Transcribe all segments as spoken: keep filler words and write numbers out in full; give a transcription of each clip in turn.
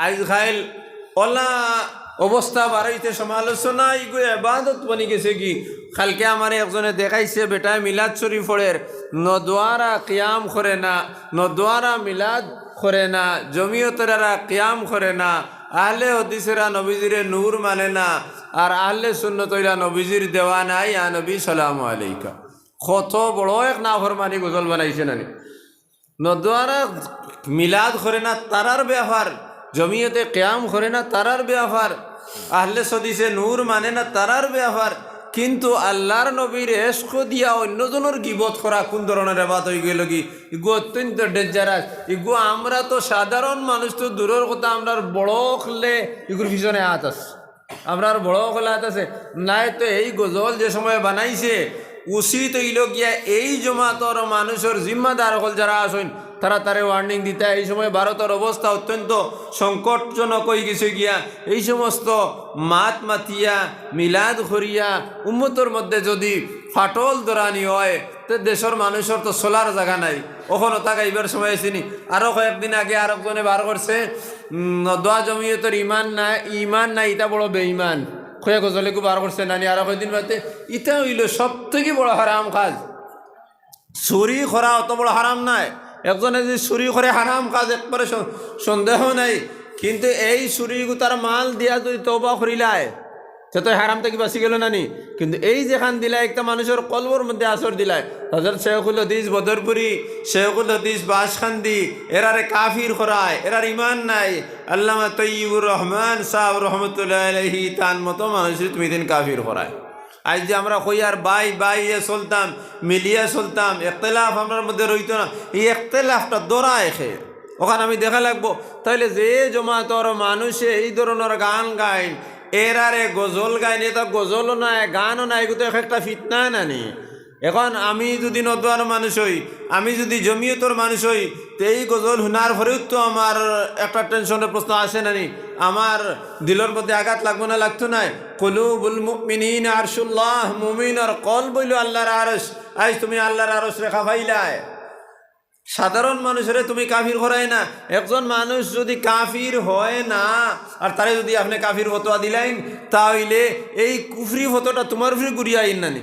আইজ খাইল অলা অবস্থা বাড়াইতে সমালোচনা, ইগু এবাদত বনি গেছে কি? কালকে আমারে একজনে দেখাইছে, বেটায় মিলাদ শরীফ পড়ের, নদওয়ারা কিয়াম করে না, নদওয়ারা মিলাদ করে না, জমিয়তরা কিয়াম করে না, আহলে হদিসেরা নবীজিরে নূর মানে না, আর আহলে সুন্নত অইলা নবীজির দেওয়ানা, ইয়া নবী সালাম আলাইকা। কত বড় এক নাফরমানি গজল বানাইছে নানি। নদওয়ারা মিলাদ করে না তারার ব্যাপার, জমিয়তে কিয়াম করে না তারার ব্যাপার, আহলে হদিসে নূর মানে না তারার ব্যাপার, কিন্তু আল্লাহর নবীর এশক দিয়া অন্যজনর গিবত করা কোন ধরনের এবাদত অই গেল কি? ইগু অত্যন্ত dangerous। ইগু আমরা তো সাধারণ মানুষ তো দূরর কথা, আমরার বড় অকলে ইগুর পিছনে আত আছে। আমরার বড় অকলে আত আছে, নায় তো এই গজল যে সময় বানাইছে, উচিত অইল গিয়া এই জমাতর মানুষর জিম্মাদার অকল যারা আছইন, তারা তারে warning দিতা। এই সময় ভারতর অবস্থা অত্যন্ত সংকটজনক অই গেছে গিয়া। এই সমস্ত মাত মাতিয়া, মিলাদ করিয়া, উম্মতর মধ্যে যদি ফাটল ধরানি অয়, তে দেশর মানুষর তো চলার জাগা নাই। অখন অতা গাইবার সময় আইছে নি? আরো কয়েকদিন আগে আরকজনে বার করছে, উম, নদওয়া জমিয়তর ইমান নাই, ইমান নাই, ইতা বড় বেইমান। কয়েক গজল এগু বার করছে নানি, আরো কয়েকদিন বাদে। ইতা অইল সব থাকি বড় হারাম কাজ। চুরি করা অত বড় হারাম নায়। একজনে যদি চুরি করে হারাম কাজ, একবারে স-, সন্দেহ নাই। কিন্তু এই চুরি গুতার মাল দিয়া যদি তওবা করিলায়, তে তো হারাম থাকি বাঁচি গেল নানি। কিন্তু এই যেখান দিলায়, একটা মানুষর কলবর মধ্যে আসর দিলায়। হযরত শেখুল হাদিস বদরপুরি, শেখুল হাদিস বাশকান্দি, এরারে কাফির করায়, এরার ইমান নাই। আল্লামা তৈয়বুর রহমান সাহেব রহমতুল্লাহ আলাইহি, তান মতো মানুষরে তুমি দিন কাফির করায়। আইজ যে আমরা কইয়ার ভাই ভাই এ চলতাম, মিলিয়া চলতাম, ইখতিলাফ আমরার মধ্যে রইতো না, এই ইখতিলাফটা ধরায় কে? অখান আমি দেখা লাগবো। তাইলে যে জমাতর মানুষে এই ধরনর গান গাইন, এরারে গজল গাইন, ইতা গজলও নায়, গানও নায়, ইগু তো এক একটা ফিতনা নানি। অখন আমি যদি নদওয়ার মানুষ অই, আমি যদি জমিয়তর মানুষ অই, তে এই গজল হুনার পরেউ তো আমার একটা tension-র প্রশ্ন আসে নানি, আমার দিলর মধ্যে আঘাত লাগবো না, লাগতো নায়? কুলুবুল মুমিনিনা আরশুল্লাহ, মুমিনর কলব অইল আল্লাহর আরশ। আইজ তুমি আল্লাহর আরশরে কাঁপাইলায়। সাধারণ মানুষরে তুমি কাফির করায় না। একজন মানুষ যদি কাফির হয় না, আর তারে যদি আপনে কাফির ফতোয়া দিলাইন, তা অইলে এই কুফরি ফতোয়াটা তুমার উপরে ঘুরিয়া আইন নানি?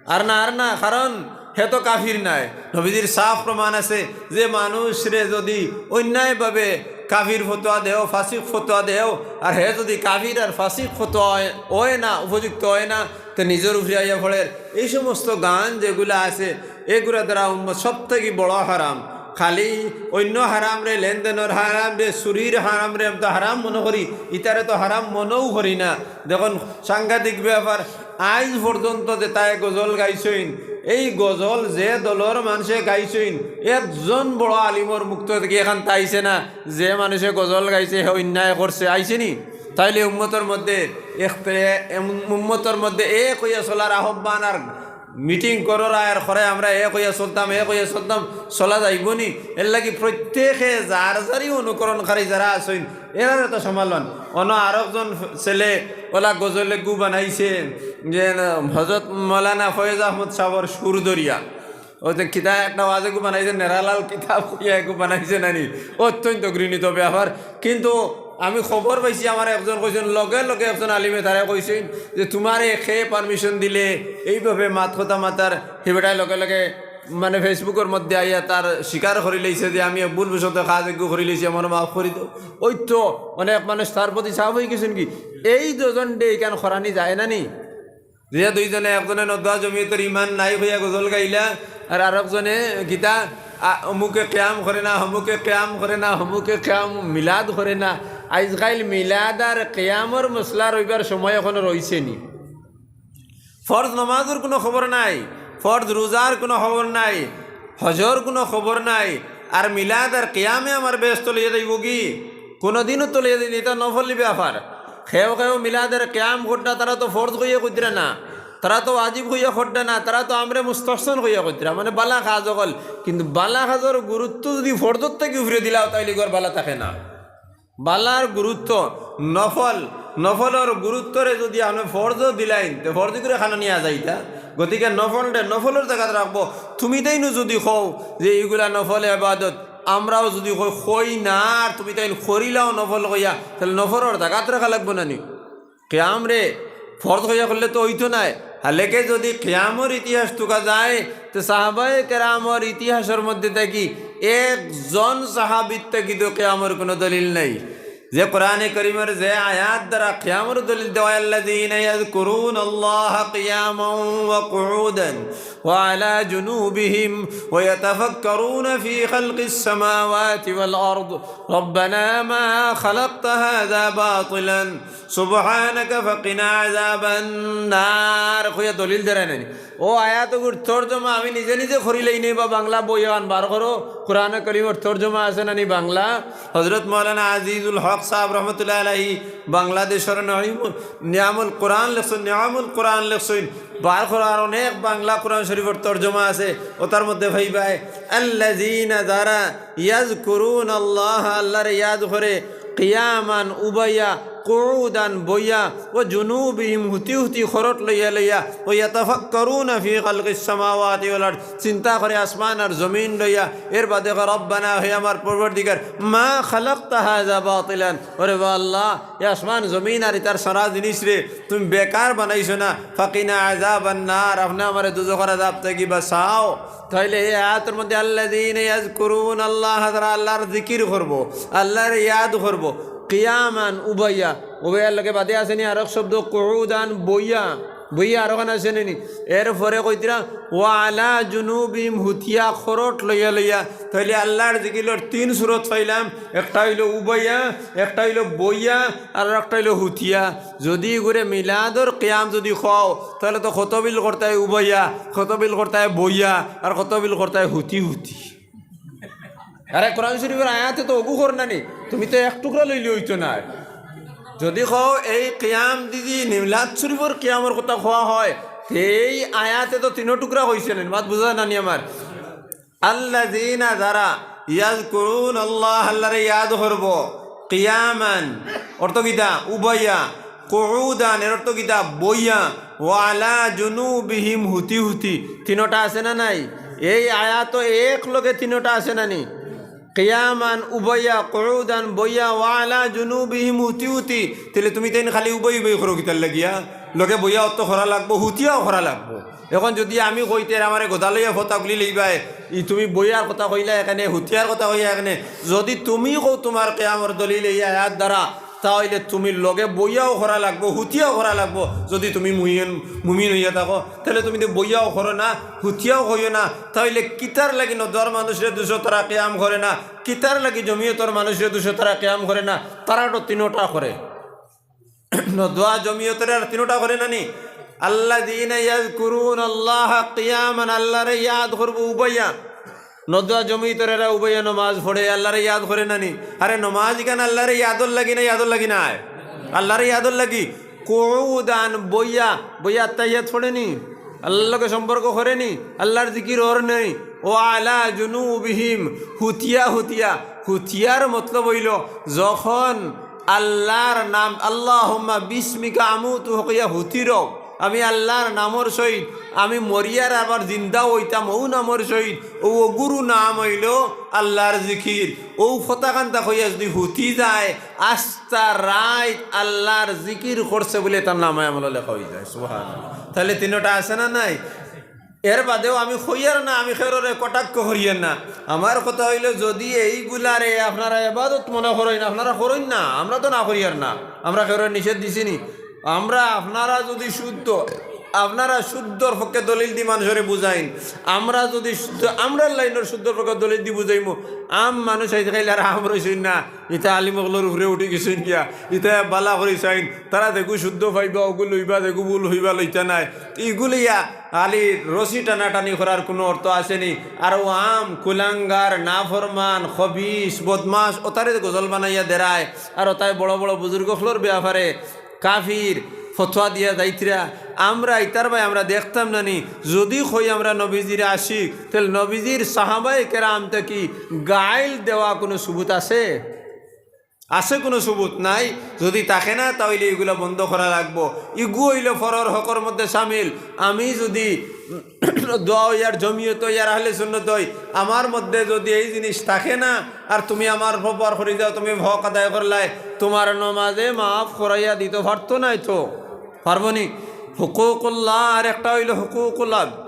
আর না, আর না, কারণ হে তো কাফির নায়। নবীজির সাফ প্রমাণ আছে যে মানুষরে যদি অন্যায়ভাবে কাফির ফতোয়া দেও, ফাসিক ফতোয়া দেও, আর হে যদি কাফির আর ফাসিক ফতোয়া অয়, অয় না, উপযুক্ত অয় না, তে নিজর উপরে আইয়া পড়ের। এই সমস্ত গান যেগুলা আছে, এগুলা দ্বারা উম্মত সব থাকি বড় হারাম। খালি অন্য হারাম রে, লেনদেনর হারাম রে, চুরির হারাম রে, আমি তো হারাম মনো করি, ইতারে তো হারাম মনোউ করি না। দেখুন, সাংঘাতিক ব্যাপার। আইজ পর্যন্ত যেতায় গজল গাইছইন, এই গজল যে দলর মানষে গাইছইন, একজন বড় আলিমর মুখ থাকি এখান তাইছে না যে মানুষে গজল গাইছে হে অন্যায় করছে, আইছে নি? তাইলে উম্মতর মধ্যে এখতে-, এম-, উম্মতর মধ্যে এক অইয়া চলার আহ্বান আর meeting কররায় আর করে আমরা এক অইয়া চলতাম, এক অইয়া চলতাম, চলা যাইবো নি? এরলাগি প্রত্যেকে যার যারই অনুকরণকারী যারা আছইন, এরারে তো সামালন। অনো আরকজন ছেলে অলা গজল এগু বানাইছে যে হজরত মৌলানা ফয়েজ আহমদ সাবর সুর ধরিয়া। অউ যে কিতা একটা ওয়াজ এগু বানাইছে, নেরালাল কিতাব কইয়া এগু বানাইছে নানি, অত্যন্ত ঘৃণিত ব্যাপার। কিন্তু আমি খবর পাইছি, আমার একজন কইছইন, লগে লগে একজন আলিমে তারে কইছইন যে, "তুমারে কে permission দিলে এইভাবে মাত কথা মাতার?" হি বেটায় লগে লগে মানে Facebook-র মধ্যে আইয়া তার স্বীকার করিলাইছে যে, "আমি ভুলবশত কাজ এগু করিলাইছি, আমারে মাফ করি দেও।" অউ তো অনেক মানুষ তার প্রতি সাফ অইগেছইন কি, এই দুইজনরে ইখান করানি যায় না নি? যে দুইজনে, একজনে নদওয়া জমিয়তর ইমান নাই কইয়া গজল গাইলা, আর আরকজনে কিতা, আ, অমুকে কিয়াম করে না, অমুকে কিয়াম করে না, অমুকে কিয়াম মিলাদ করে না। আইজকাইল মিলাদ আর কিয়ামর মসলা রইবার সময় অখনো রইছে নি? ফরজ নমাজর কুনু খবর নাই, ফরজ রোজার কুনু খবর নাই, হজর কুনু খবর নাই, আর মিলাদ আর কিয়ামে আমার বেহেস্তো লইয়া যাইবো কি? কুনুদিনও তো লইয়া যাইতো না, ইতা নফলি ব্যাপার। কেউ কেউ মিলাদ আর কিয়াম কররা, তারা তো ফরজ কইয়া কররা না, তারা তো ওয়াজিব কইয়া কররা না, তারা তো আমরে মুস্তাহসান কইয়া কররা, মানে বালা কাজ অকল। কিন্তু বালা কাজর গুরুত্ব যুদি ফরজর থাকি উপরে দিলাও, তাইলে ইগুর বালা থাকে না। বালার গুরুত্ব, নফল, নফলর গুরুত্বরে যুদি আপনে ফরজও দিলাইন, তে ফরজ ইগুরে খানো নিয়া যাইতা। গতিকে নফলরে নফলর জাগাত রাখবো। তুমি তাইনও যুদি কও যে ইগুলা নফল এবাদত, আমরাও যুদি কই, কই না, আর তুমি তাইন করিলাও নফল কইয়া, তাইলে নফলর জাগাত রাখা লাগবো না নি? কিয়ামরে ফরজ কইয়া করলে তো অইতো নায়। হালেকে যুদি কিয়ামর ইতিহাস তুকা যায়, তে সাহাবায়ে কেরামর ইতিহাসর মধ্যে থাকি একজন সাহাবীর থাকি তো কিয়ামর কুনু দলিল নাই। যে কোরআনে করিমর যে আয়াত দ্বারা কিয়ামর দলিল দেওয়া, الذين يذكرون الله قياما وقعودا وعلى جنوبهم ويتفكرون في خلق السماوات والأرض ربنا ما خلقت هذا باطلا سبحانك فقنا عذاب النار কইয়া দলিল দেরায় না নি। ও আয়াতগুর তর্জমা আমি নিজে নিজে করিলাই নি বা বাংলা বই আন বার করো, কোরআনে করিমর তর্জমা আছে না নি বাংলা? হযরত মাওলানা আজিজুল হক সাহেব রহমতুল্লাহ আলাইহি বাংলাদেশর নিয়ামুল, নিয়ামুল কোরআন লেখছইন, নিয়ামুল কোরআন লেখছইন, বার করার অনেক বাংলা কোরআন শরীফর তর্জমা আছে, ওটার মধ্যে ভাইবায়, আল্লাযিনা যারা ইয়াজকুরুন আল্লাহ, আল্লাহরে ইয়াদ করে, কিয়ামান উবাইয়া, কুউদান বইয়া, ও জুনুবিহিম হুতি হুতি খরট লইয়া লইয়া, ও ইয়াতাফাক্কারুনা ফি খালকিস সামাওয়াতি ওয়াল আরদ, চিন্তা করে আসমান আর জমিন লইয়া, এর বাদে কয়, রব্বানা, হে আমার পরওয়ারদিগার, মা খালাকতা হাযা বাতিলান, ওরে বা আল্লাহ, এই আসমান জমিন আর ইতার সারা জিনিসরে তুমি বেকার বানাইছো না, ফাকিনা আযাবান নার, আপনে আমারে দুজখর আযাব থাকি বাঁচাও। তাইলে এই আয়াতর মধ্যে আল্লাযিনা ইয়াজকুরুন আল্লাহ, যারা আল্লাহর জিকির করবো, আল্লাহর ইয়াদ করবো, কিয়ামান উবাইয়া, উবাইয়ার লগে বাদে আছে নি আরক শব্দ কুউদান বইয়া, বইয়া আরোখান আছে নি? এরপরে কইতরা ওয়া আলা জুনুবিহিম হুতিয়া খরট লইয়া লইয়া। তাইলে আল্লাহর জিকিরর তিন সুরত পাইলাম, একটা অইলো উবাইয়া, একটা অইলো বইয়া, আর একটা অইলো হুতিয়া। যুদি ইগুরে মিলাদর কিয়াম যুদি কও, তাইলে তো কতবিল করতায় উবাইয়া, কতবিল করতায় বইয়া, আর কতবিল করতায় হুতি হুতি। আরে কোরআন শরীফর আয়াতে তো অগু কর না নি, তুমি তো এক টুকরা লইলে অইতো নায়। যুদি কও এই কিয়াম দিদি মিলাদ শরীফর কিয়ামর কথা কওয়া হয়, তে এই আয়াতে তো তিনো টুকরা কইছে না নি, মাত বুঝা না নি আমার? আল্লাযিনা যারা ইয়াজকুরুন আল্লাহ, আল্লাহরে ইয়াদ করবো, কিয়ামান, অর্থ কিতা? উবাইয়া, কুউদান, এর অর্থ কিতা? বইয়া, ওয়া আলা জুনুবিহিম, হুতি হুতি, তিনোটা আছে না নাই? এই আয়াতো এক লগে তিনোটা আছে না নি? কিয়ামান, উবাইয়া, কুউদান, বইয়া, ওয়া আলা জুনুবিহিম, হুতি হুতি। তাইলে তুমি তাইন খালি উবাই উবাই করো কিতার লাগিয়া? লগে বইয়া অত করা লাগবো, হুতিয়াও করা লাগবো। এখন যুদি আমি কই, তে আমারে গদা লইয়া ফতা গুলি লইবায়, ই তুমি বইয়ার কথা কইলা এখানে, হুতিয়ার কথা কইলা এখানে। যুদি তুমি কও তুমার কিয়ামর দলিল এই আয়াত দ্বারা, তা অইলে তুমি লগে বইয়াও করা লাগবো, হুতিয়াও করা লাগবো। যুদি তুমি মুমিন, মুমিন অইয়া থাকো, তাইলে তুমি তো বইয়াও করো না, হুতিয়াও কইও না। তা অইলে কিতার লাগি নদোয়ার মানুষরে দুষো তারা কিয়াম করে না, কিতার লাগি জমিয়তর মানুষরে দুষো তারা কিয়াম করে না, তারা তো তিনোটা করে। নদোয়া জমিয়তরে আর তিনোটা করে না নি? আল্লাযিনা ইয়াজকুরুন আল্লাহা কিয়ামান, আল্লাহরে ইয়াদ করবো উবাইয়া। নদোয়া জমিয়তর এরা উবাইয়া নমাজ পড়ে, আল্লাহরে ইয়াদ করে না নি? আরে নমাজ ইখান আল্লাহরে ইয়াদর লাগি না, ইয়াদর লাগি নায়? আল্লাহরে ইয়াদর লাগি। কুউদান বইয়া, বইয়া আত্তাহিয়াত পড়ে নি? আল্লাহর লগে সম্পর্ক করে নি? আল্লাহর জিকির অর নেই? ওয়া আলা জুনুবিহিম, হুতিয়া হুতিয়া। হুতিয়ার মতলব অইলো যখন আল্লাহর নাম, আল্লাহুম্মা বিসমিকা আমুতু কইয়া হুতিরো, আমি আল্লাহর নামর সহিত, আমি মরিয়ার আবার জিন্দাও অইতাম অউ নামর সহিত। অউ অগুর নাম অইলো আল্লাহর জিকির। অউ ফতাকান্তা কইয়া যুদি হুতি যায়, আস্তা রাইত আল্লাহর জিকির করছে বুলে তার নামায়ে আমলো লেখা অইযায়। সুবহানাল্লাহ। তাইলে তিনোটা আছে না নাই? এর বাদেও আমি কইয়ার না, আমি কেউররে কটাক্ষ করিয়ার না। আমার কথা অইলো, যুদি এইগুলারে আপনারা ইবাদত মনে করইন, আপনারা করইন না, আমরা তো না করিয়ার না, আমরা কেউররে নিষেধ দিছি নি। আমরা, আপনারা যুদি শুদ্ধ, আপনারা শুদ্ধর পক্ষে দলিল দি মানুষরে বুঝাইন, আমরা যুদি শুদ্ধ, আমরার লাইনর শুদ্ধর পক্ষে দলিল দি বুঝাইমু, আম মানুষ আইজ কাইল আর আম রইছইন না, ইতা আলিম অকলর উপরে উঠি গেছইন গিয়া, ইতা বালা করি চাইন, তারা যেগু শুদ্ধ পাইবা, অগু লইবা, যেগু ভুল অইবা, লইতা নায়। ইগুলিয়া খালি রশি টানাটানি করার কুনু অর্থ আছে নি। আর অউ আম, কুলাঙ্গার, নাফরমান, খবিস, বদমাশ, অতারে গজল বানাইয়া দেরায়, আর অতায় বড় বড় বুজুর্গ অকলর বেয়াপারে কাফির ফতোয়া দিয়া যাইতরা। আমরা ইতার বায় আমরা দেখতাম না নি। যুদি কই আমরা নবীজির আশিক, তাইলে নবীজির সাহাবায়ে কেরাম থাকি গাইল দেওয়া কুনু সুবুত আছে? আছে কুনু সুবুত নাই। যুদি থাকে না, তা অইলে ইগুলা বন্ধ করা লাগবো। ইগু অইলো পরর হকর মধ্যে শামিল। আমি যুদি দোয়া অই আর জমিয়ত অই আর আহলে সুন্নত অই, আমার মধ্যে যদি এই জিনিস থাকে না, আর তুমি আমার উপর করি যাও, তুমি হক আদায় করলায়, তুমার নমাজে মাফ করাইয়া দিতো পারতো নায় তো, পারবো নি? হুকুকুল্লাহ আর একটা অইলো হুকুকুল আব-,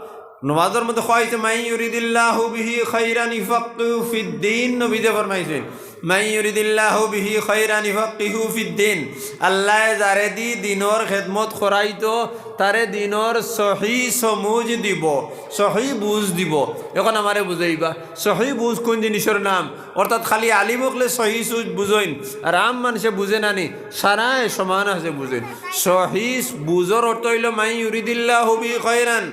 নমাজর মধ্যে কওয়া অইছে, "মান ইউরিদিল্লাহু বিহি খাইরান ইউফাক্কিহু ফিদ্দিন", নবীজি ফরমাইছইন, "মান ইউরিদিল্লাহু বিহি খাইরান ইউফাক্কিহু ফিদ্দিন।" আল্লায় যারেদি দিনর খেদমত করাইতো, তারে দিনর সহি সমুজ দিবো, সহি বুঝ দিবো। এখন আমারে বুঝাইবা, সহি বুঝ কুন জিনিসর নাম? অর্থাৎ খালি আলিম অকলে সহি সুজ বুঝইন, আর আম মানষে বুঝে না নি, সারায় সমান আছে বুঝইন। সহি বুঝর অর্থ অইলো, "মান ইউরিদিল্লাহু বিহি খাইরান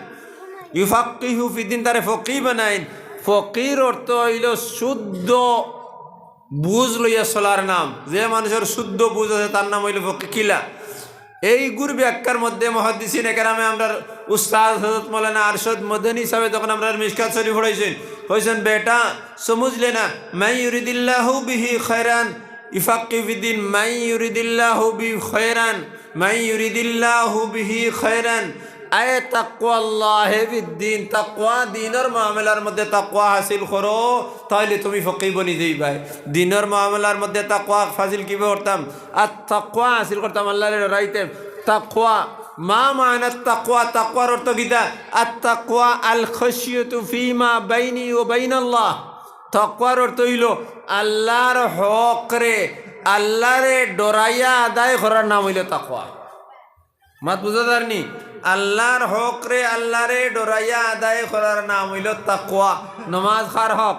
ইউফাক্কিহু ফিদ্দিন", তারে ফকি বানাইন। ফকির অর্থ অইলো শুদ্ধ বুঝ লইয়া চলার নাম। যে মানুষর শুদ্ধ বুঝ আছে, তার নাম অইলো ফকি। কিলা? এইগুর ব্যাখ্যার মধ্যে মুহাদ্দিসিনে কেরামে, আমরার উস্তাদ হযরত মাওলানা আরশাদ মদনী সাহেব যখন আমরার মিশকাত শরীফ পড়াইছইন, কইছইন, "বেটা, সমুঝলে না, মান ইউরিদিল্লাহু বিহি খাইরান ইউফাক্কিহু ফিদ্দিন, মান ইউরিদিল্লাহু বিহি খাইরান, মান ইউরিদিল্লাহু বিহি খাইরান, আয় তাকওয়াল্লাহি ফিদ্দিন, তাকওয়া, দিনর মামলার মধ্যে তাকওয়া হাসিল করো, তাইলে তুমি ফকি বনি যাইবায়।" দিনর মামলার মধ্যে তাকওয়া হাসিল কিভাবে করতাম? আর তাকওয়া হাসিল করতাম, আল্লাহরে ডরাইতাম। তাকওয়া, মা মানাত তাকওয়া, তাকওয়ার অর্থ কিতা? আর তাকওয়া আল খাশিয়াতু ফিমা বাইনি ওয়া বাইনাল্লাহ। তাকওয়ার অর্থ অইলো আল্লাহর হকরে, আল্লাহরে ডরাইয়া আদায় করার নাম অইলো তাকওয়া। মাত বুঝা যার নি? আল্লাহর হকরে, আল্লাহরে ডরাইয়া আদায় করার নাম অইলো তাকওয়া। নমাজ কার হক?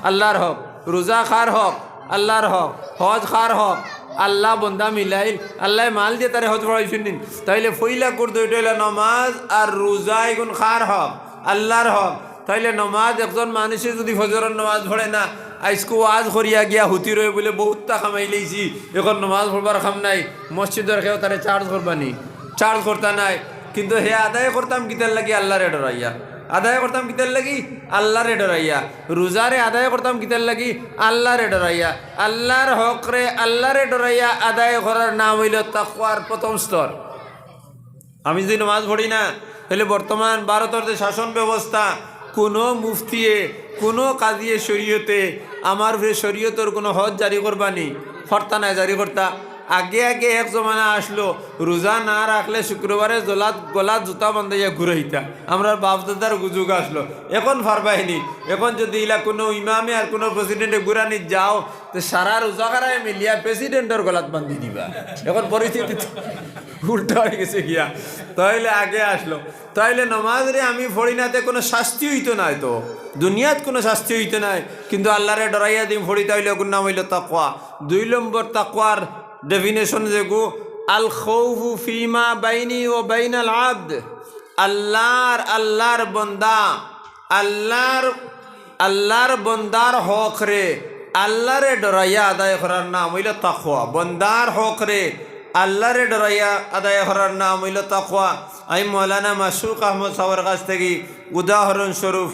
আল্লাহর হক। রোজা কার হক? আল্লাহর হক। হজ কার হক? আল্লাহ বন্দা মিলাইল, আল্লায় মাল দিয়া তারে হজ পড়াইছইন নি। তাইলে পয়লা কর্তব্য অইলো নমাজ আর রোজা, ইগুন কার হক? আল্লাহর হক। তাইলে নমাজ একজন মানষে যুদি ফজরর নমাজ পড়ে না, আইজকু ওয়াজ করিয়া গিয়া হুতি রয় বুলে বউততা কামাইলাইছি, এখন নমাজ পড়বার কাম নাই, মসজিদর কেউ তারে চার্জ করবা নি? চার্জ করতা নায়। কিন্তু হে আদায় করতাম কিতার লাগি? আল্লাহরে ডরাইয়া। আদায় করতাম কিতার লাগি? আল্লাহরে ডরাইয়া। রোজারে আদায় করতাম কিতার লাগি? আল্লাহরে ডরাইয়া। আল্লাহর হকরে আল্লাহরে ডরাইয়া আদায় করার নাম অইলো তাকওয়ার প্রথম স্তর। আমি যুদি নমাজ পড়ি না, তাইলে বর্তমান ভারতর যে শাসন ব্যবস্থা, কুনু মুফতিয়ে, কুনু কাজিয়ে শরীয়তে আমার উপরে শরীয়তর কুনু হদ জারি করবা নি? করতা নায় জারি করতা। আগে আগে এক জমানা আছলো, রোজা না রাখলে শুক্রবারে গলাত, গলাত জুতা বান্ধাইয়া ঘুরাইতা। আমরার বাপ-দাদার যুগ আছলো। এখন পারবায় নি। এখন যুদি ইলা কুনু ইমামে আর কুনু প্রেসিডেন্টে ঘুরানিত যাও, তে সারা রোজাকারায় মিলিয়া প্রেসিডেন্টর গলাত বান্ধি দিবা। এখন পরিস্থিতি তো উল্টা অইগেছে গিয়া। তাইলে আগে আছলো, তাইলে নমাজরে আমি পড়ি না, তে কুনু শাস্তি অইতো নায় তো, দুনিয়াত কুনু শাস্তি অইতো নায়, কিন্তু আল্লাহরে ডরাইয়া দিম পড়ি, তাইলে অগুর নাম অইলো তাকওয়া। দুই নম্বর তাকওয়ার definition যেগু, আল খাউফু ফিমা বাইনি ওয়া বাইনাল আবদ, আল্লাহর, আল্লাহর বন্দা, আল্লাহর, আল্লাহর বন্দার হকরে আল্লাহরে ডরাইয়া আদায় করার নাম অইলো তাকওয়া। বন্দার হকরে আল্লাহরে ডরাইয়া আদায় করার নাম অইলো তাকওয়া। আমি মৌলানা মাসুক আহমদ সাহেবর কাছ থাকি উদাহরণ স্বরূপ,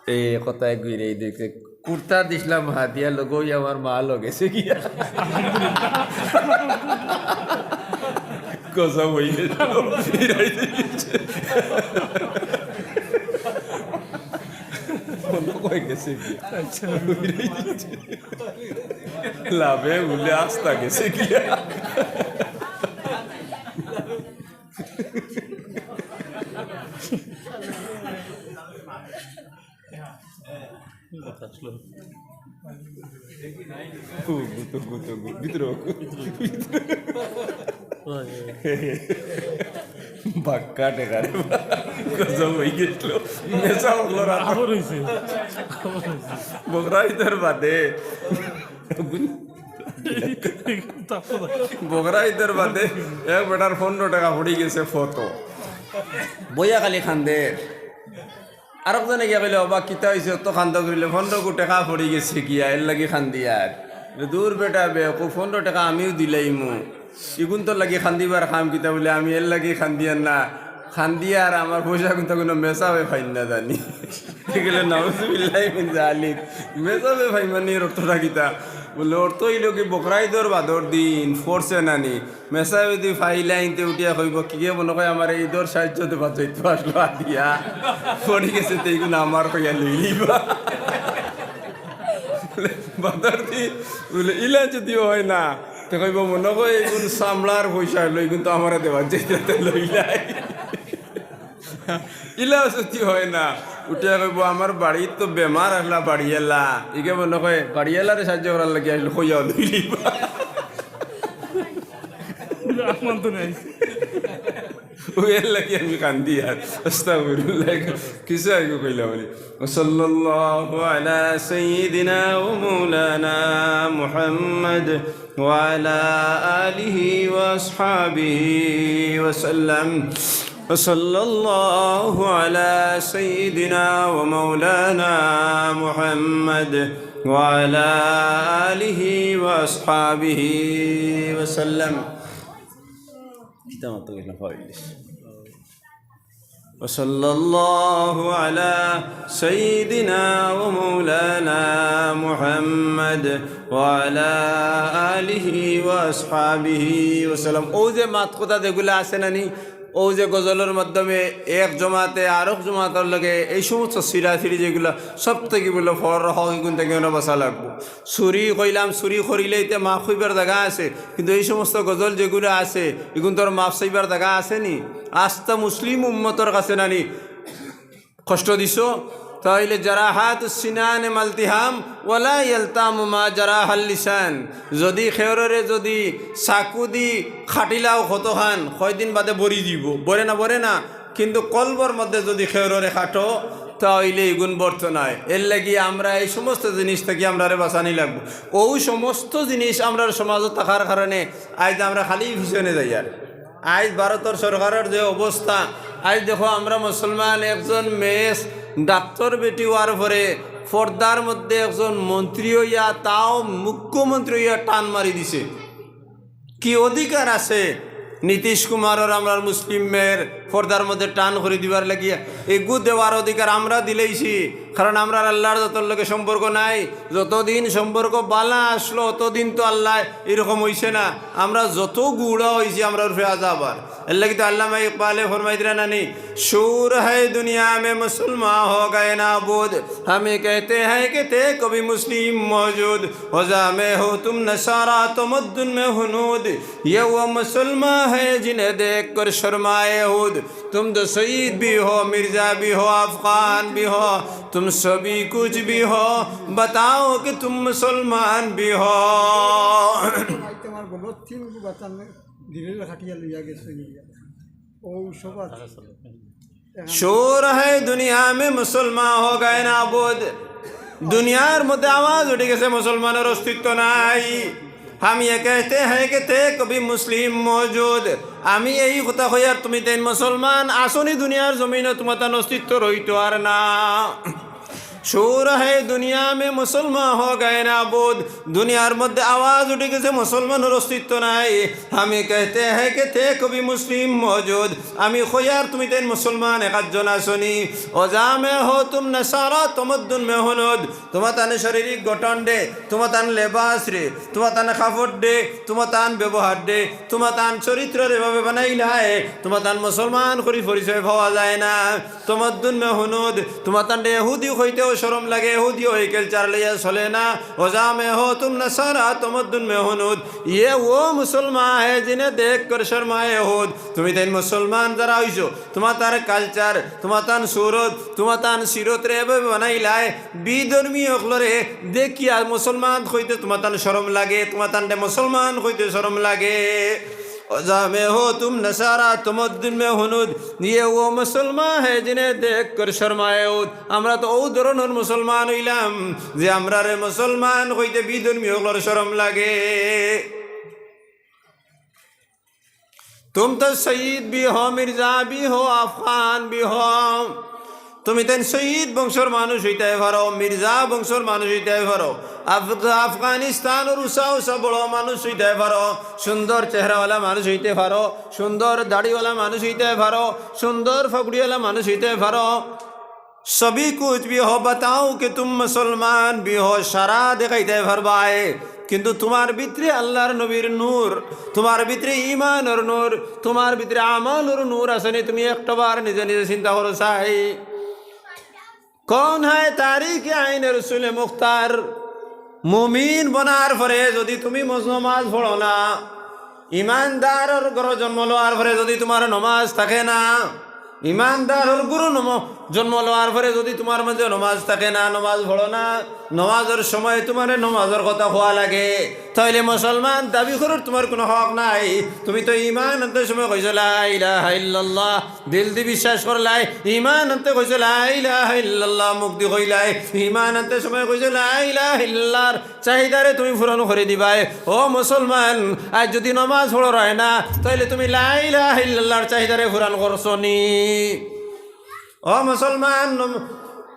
এই কথায় ঘুরে এই দেখে কুর্তা দিছলাম হাতিয়া, লগই আমার মা লগে গেছে গিয়া। কসম অইগেছে। মনে অইগেছে গিয়া। লাভে উলে আস্তা গেছে গিয়া। আসলো। গু, গু, তো গু, তো গু, ভিতরে গু। বাক্কা টেকা রে বা। কসম অইগেছিল। মেসা অকলর আত। আবার অইছে। বকরা ইদর বাদে। বকরা ইদর বাদে এক বেটার পনরো টেকা পড়ি গেছে ফতো। বইয়া খালি কান্দের। আরক জনে গিয়া কইলে, "ওবা, কিতা অইছে? অত কান্দা করিলে, পনরো টেকা পড়ি গেছে গিয়া, এর লাগি কান্দিয়ার।" দূর বেটা বেকুব, পনরো টেকা আমিও দিলাইমু। ইগুনতর লাগি কান্দিবার কাম কিতা বুলে, আমি এর লাগি কান্দিয়ার না। কান্দিয়ার আমার পয়সা কিন্তু কুনু মেসাবে পাইন না জানি। এগুলো নাউজুবিল্লাহি মিন জালিক। মেসাবে পাইন মানে এর অর্থটা কিতা? বুলে, অর্থ অইলো কি, বকরা ইদর বাদর দিন ফরছে নানি, মেসাবে দি ফাইলা ইনতে উঠিয়া কইবো, "কিগে মনো কয় আমারে ইদর সাইয্য দেবার যাইতো আসলো আদিয়া, পড়ি গেছে, তে ইগুন আমার কইয়া লইলিবা।" বুলে, বাদর দিন, বুলে, ইলা যুদি অয় না, তে কইবো, "মনো কয় ইগুন চামড়ার পয়সা অইলো, ইগুন তো আমারে দেবার যাইতো, তে লইলাই।" ইলা যুদি অয় না, উঠিয়া কইবো, "আমার বাড়িত তো বেমার আসলা বাড়িআলা।" ইগে মনো কয় বাড়িআলারে সাইয্য করার লাগি আসলো, কইয়াও লইলিবা। রহমান তো নাই। অউ এর লাগি আমি কান্দি আর। আস্তাগফিরুল্লাহ। কিছু আগে কইলাম আমি। وصلى الله على سيدنا ومولانا محمد وعلى آله وأصحابه وسلم. وصلى الله على سيدنا ومولانا محمد وعلى آله وأصحابه وسلم. وصلى الله على سيدنا ومولانا محمد وعلى آله وأصحابه وسلم. অউ যে মাত কথা যেগুলা আছে নানি, অউ যে গজলর মাধ্যমে এক জমাতে আরক জমাতর লগে এই সমস্ত ছিড়াছিড়ি যেগুলা, সব থাকি বুলে ফর হক ইগুন থাকি আমরা বাঁচা লাগবো। চুরি কইলাম, চুরি করিলে ইতে মাফ অইবার জাগা আছে, কিন্তু এই সমস্ত গজল যেগুলা আছে, ইগুন তো আর মাফ চাইবার জাগা আছে নি? আস্তা মুসলিম উম্মতর কাছে নানি কষ্ট দিছো, তাইলে জারাহাতুস সিনানে মালতিহাম ওয়ালা ইয়ালতামু মা জারাহাল লিসান। যুদি খেয়ররে যুদি চাকু দি কাটিলাও কতখান, কয়দিন বাদে ভরি যিবো, ভরে না, ভরে না। কিন্তু কলবর মধ্যে যুদি খেয়ররে কাটো, তাইলে ইগুন ভরতো নায়। এর লাগি আমরা এই সমস্ত জিনিস থাকি আমরারে বাঁচানি লাগবো। অউ সমস্ত জিনিস আমরার সমাজো থাকার কারণে আইজ আমরা খালি পিছনে যাইয়ার। আইজ ভারতর সরকারর যে অবস্থা, আইজ দেখো আমরা মুসলমান একজন মেয়ে ডাক্তর বেটি অওয়ার পরে পর্দার মধ্যে একজন মন্ত্রী অইয়া, তাও মুখ্যমন্ত্রী অইয়া টান মারি দিছে। কি অধিকার আছে নীতিশ কুমারর আমরার মুসলিম মেয়ের পর্দার মধ্যে টান করি দিবার লাগিয়া? এগু দেওয়ার অধিকার আমরা দিলাইছি, কারণ আমরার আল্লার জাতর লগে সম্পর্ক নাই। যতদিন সম্পর্ক বালা আসলো, অতদিন তো আল্লায় ইরকম অইছে না। আমরা যত গুড়া অইছি, আমরার উপরে আযাব আর। এর লাগি তো আল্লামা ইকবালে ফরমাইতরা নানি, "شور ہے دنیا میں مسلمان ہو گئے نابود، ہمیں کہتے ہیں کہ تھے کبھی مسلم موجود، عزا میں ہو تم نصارا تمدن میں ہنود، یہ وہ مسلمان ہے جنہیں دیکھ کر شرمائے یہود، تم تو سید بھی ہو، مرزا بھی ہو، افغان بھی ہو، تم سبھی کچھ بھی ہو، بتاؤ کہ تم مسلمان بھی ہو۔" তোমার বলো, তিন বাচ্চা দিলে কাটিয়া লইয়া গেছে। ও সব আছে। شور ہے دنیا میں مسلمان ہو گئے نابود। দুনিয়ার মধ্যে আওয়াজ উঠি গেছে, মুসলমানর অস্তিত্ব নাই। ہم یہ کہتے ہیں کہ تھے کبھی مسلم موجود। আমি এই কথা কইয়ার তুমি তাইন মুসলমান আছো নি দুনিয়ার জমিনো, তোমার তান অস্তিত্ব রইতো আর না। شور ہے دنیا میں مسلمان ہو گئے نابود۔ দুনিয়ার মধ্যে আওয়াজ উঠি গেছে, মুসলমানর অস্তিত্ব নাই। ہم یہ کہتے ہیں کہ تھے کبھی مسلم موجود। আমি কইয়ার তুমি তাইন মুসলমান একজন আছো নি। عزا میں ہو تم نصارا تمدن میں ہنود। তোমার তান শারীরিক গঠন দে, তোমার তান লেবাস রে, তোমার তান কাপড় দে, তোমার তান ব্যবহার দে, তোমার তান চরিত্র রে ভাবে বানাইলায়, তোমার তান মুসলমান করি পরিচয় পাওয়া যায় না। তমদ্দুন মে হুনুদ, তোমার তানরে ইহুদি কইতেও শরম লাগে, ইহুদি ওই culture লইয়া চলে না। عزا میں ہو تم نصارا تمدن میں ہنود، یہ وہ مسلمان ہے جنہیں دیکھ کر شرمائے یہود۔ তুমি তাইন মুসলমান যারা অইছো, তোমার তান culture, তোমার তান সুরত, তোমার তান সিরত রে এভাবে বানাইলায়, বিধর্মী অকলরে দেখিয়া মুসলমান কইতে তোমার তান শরম লাগে, তোমার তানরে মুসলমান কইতে শরম লাগে। عزا میں ہو تم نصارا تمدن میں ہنود، یہ وہ مسلمان ہے جنہیں دیکھ کر شرمائے یہود۔ আমরা তো অউ ধরনর মুসলমান অইলাম যে আমরারে মুসলমান কইতে বিধর্মী অকলর শরম লাগে। تم تو سید بھی ہو، مرزا بھی ہو، افغان بھی ہو۔ তুমি তাইন সৈয়দ বংশর মানুষ অইতায় পারো, মির্জা বংশর মানুষ অইতায় পারো, আফ-, আফগানিস্তানর উষা উষা বড় মানুষ অইতায় পারো, সুন্দর চেহারাওয়ালা মানুষ অইতে পারো, সুন্দর দাড়িওয়ালা মানুষ অইতায় পারো, সুন্দর ফগড়িওয়ালা মানুষ অইতায় পারো। سبھی کچھ بھی ہو، بتاؤ کہ تم مسلمان بھی ہو، সারা দেখাইতায় পারবায়। কিন্তু তুমার ভিতরে আল্লার নবীর নূর, তুমার ভিতরে ইমানর নূর, তুমার ভিতরে আমলর নূর আছে নি? তুমি একটাবার নিজে নিজে চিন্তা করো চাই। কৌন হ্যায় তারিক আইন রসুল মুখতার? মুমিন বনার পরে যদি তুমি মজ-, নমাজ পড়ো না, ইমানদারর ঘরো জন্ম লওয়ার পরে যদি তুমার নমাজ থাকে না, ইমানদারর ঘরো নম-, জন্ম লওয়ার পরে যদি তুমার মাঝে নমাজ থাকে না, নমাজ পড়ো না, নমাজর সময় তুমারে নমাজর কথা কওয়া লাগে, তাইলে মুসলমান দাবি করার তুমার কুনু হক নাই। তুমি তো ইমান আনতে সময় কইছো, "লা ইলাহা ইল্লাল্লাহ", দিল দি বিশ্বাস করলায়, ইমান আনতে কইছো, "লা ইলাহা ইল্লাল্লাহ", মুখ দি কইলায়, ইমান আনতে সময় কইছো, "লা ইলাহা ইল্লাল্লাহর চাহিদারে তুমি পূরণ করি দিবায়।" ও মুসলমান, আইজ যদি নমাজ পড়রায় না, তাইলে তুমি লা ইলাহা ইল্লাল্লাহর চাহিদারে পূরণ করছো নি? ও মুসলমান, নম-,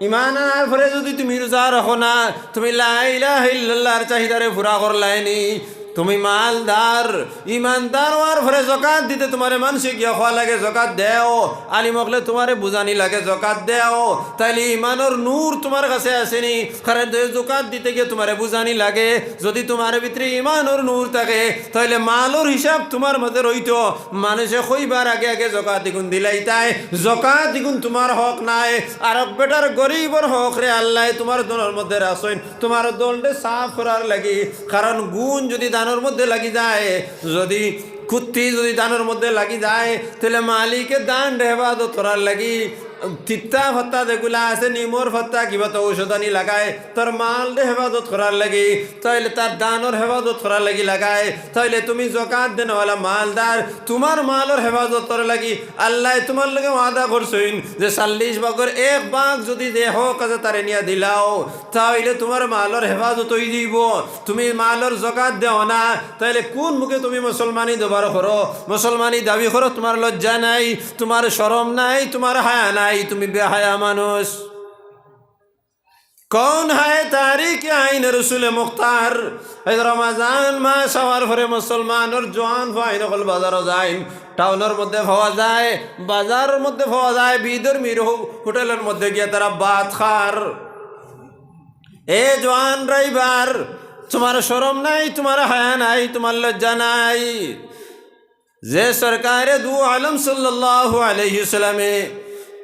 ইমান আনার পরে যদি তুমি রোজা রাখো না, তুমি লা ইলাহা ইল্লাল্লাহর চাহিদারে পুরা করলায় নি? তুমি মালদার, ইমানদার অওয়ার পরে জকাত দিতে তুমারে মানষে গিয়া কওয়া লাগে, "জকাত দেও।" আলিম অকলে তুমারে বুঝানি লাগে, "জকাত দেও।" তাইলে ইমানর নূর তুমার কাছে আছে নি? কারণ তো জকাত দিতে গিয়া তুমারে বুঝানি লাগে। যদি তুমার ভিতরে ইমানর নূর থাকে, তাইলে মালর হিসাব তুমার মাঝে রইতো। মানষে কইবার আগে আগে জকাত ইগুন দিলাইতায়, জকাত ইগুন তুমার হক নায়। আরক বেটার গরিবর হকরে আল্লায় তুমার ধনর মধ্যে রাখছইন, তুমার ধনরে সাফ করার লাগি। কারণ গুন যদি ধানর মধ্যে লাগি যায়, যদি কুত্তি যদি ধানর মধ্যে লাগি যায়, তাইলে মালিকে ধানরে হেফাজত করার লাগি তিতা ফাত্তা যেগুলা আছে, নিমর ফাত্তা, কিবা তো ঔষধানি লাগায়, তার মালরে হেফাজত করার লাগি, তাইলে তার ধানর হেফাজত করার লাগি লাগায়। তাইলে তুমি জকাত দেনওয়ালা মালদার, তুমার মালর হেফাজতর লাগি আল্লায় তুমার লগে ওয়াদা করছইন যে চল্লিশ ভাগর এক ভাগ যদি যে হক আছে তারে নিয়া দিলাও, তাইলে তুমার মালর হেফাজত অই যাইবো। তুমি মালর জকাত দেও না, তাইলে কুন মুখে তুমি মুসলমানি দাবি করো? মুসলমানি দাবি করো, তুমার লজ্জা নাই, তুমার শরম নাই, তুমার হায়া নাই, তুমি বেহায়া মানুষ। কৌন হ্যায় তারিক আইন রসুল মুখতার? এই রমাজান মাস আওয়ার পরে মুসলমানর জোয়ান ফুয়াইন অকল বাজারো যাইন, টাউনর মধ্যে পাওয়া যায়, বাজারর মধ্যে পাওয়া যায়, বিধর্মীর হো-, হোটেলর মধ্যে গিয়া তারা ভাত খার। এ জোয়ান ড্রাইভার, তুমার শরম নাই, তুমার হায়া নাই, তুমার লজ্জা নাই? যে সরকারে দু আলম সাল্লাল্লাহু আলাইহি ওয়াসাল্লামে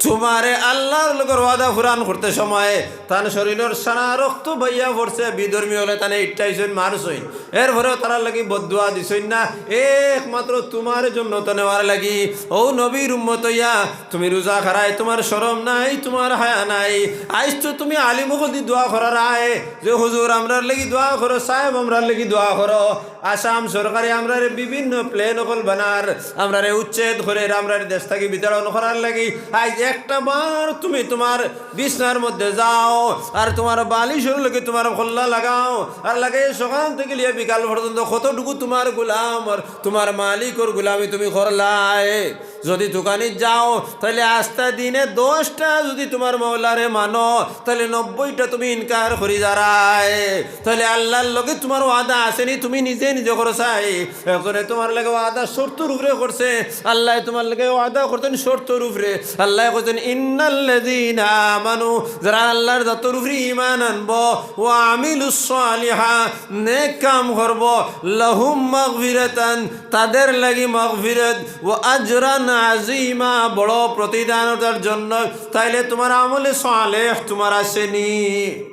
তুমারে আল্লার লগর ওয়াদা পুরান করতে সময় তান শরীলর সারা রক্ত বাইয়া পড়ছে, বিধর্মী অকলে তানে ইট্টাইছইন, মারছইন, এরপরেও তারার লাগি বদদোয়া দিছইন না, একমাত্র তুমার জন্য তো নেওয়ার লাগি। ও নবীর উম্মত অইয়া তুমি রোজা খারায়, তুমার শরম নাই, তুমার হায়া নাই। আইজ তো তুমি আলিম অকলদি দোয়া করার আয় যে, "হুজুর, আমরার লাগি দোয়া করো, সাহেব, আমরার লাগি দোয়া করো।" আসাম সরকারে আমরারে বিভিন্ন প্ল্যান অকল বানার, আমরারে উচ্ছেদ করের, আমরারে দেশ থাকি বিতাড়ন করার লাগি। আইজ একটাবার তুমি তুমার বিছনার মধ্যে যাও, আর তুমার বালিশর লগে তুমার কল্লা লাগাও, আর লাগাই সকাল থাকি লিয়া বিকাল পর্যন্ত কতটুকু তুমার গোলাম আর তুমার মালিকর গোলামি তুমি করলায়। যদি দোকানে যাও, তাইলে আস্তা দিনে দশটা যদি তুমার মৌলারে মানো, তাইলে নব্বইটা তুমি ইনকার করি যারায়। তাইলে আল্লার লগে তুমার ওয়াদা আছে নি? তুমি নিজে নিজে করো চাই। একজনে তুমার লগে ওয়াদা শর্তর উপরে করছে, আল্লায় তুমার লগে ওয়াদা করছইন শর্তর উপরে। আল্লায় কইছইন, "ইন্নাল্লাযীনা আমানু", যারা আল্লার জাতর উপরে ঈমান আনবো, "ওয়া আমিলুস সালিহা", নেক কাম করবো, "লাহুম মাগফিরাতান", তাদের লাগি মাগফিরাত, "ওয়া আজরান আযীমা", বড় প্রতিদান অতার জন্য। তাইলে তুমার আমলে সালেহ তুমার আছে নি?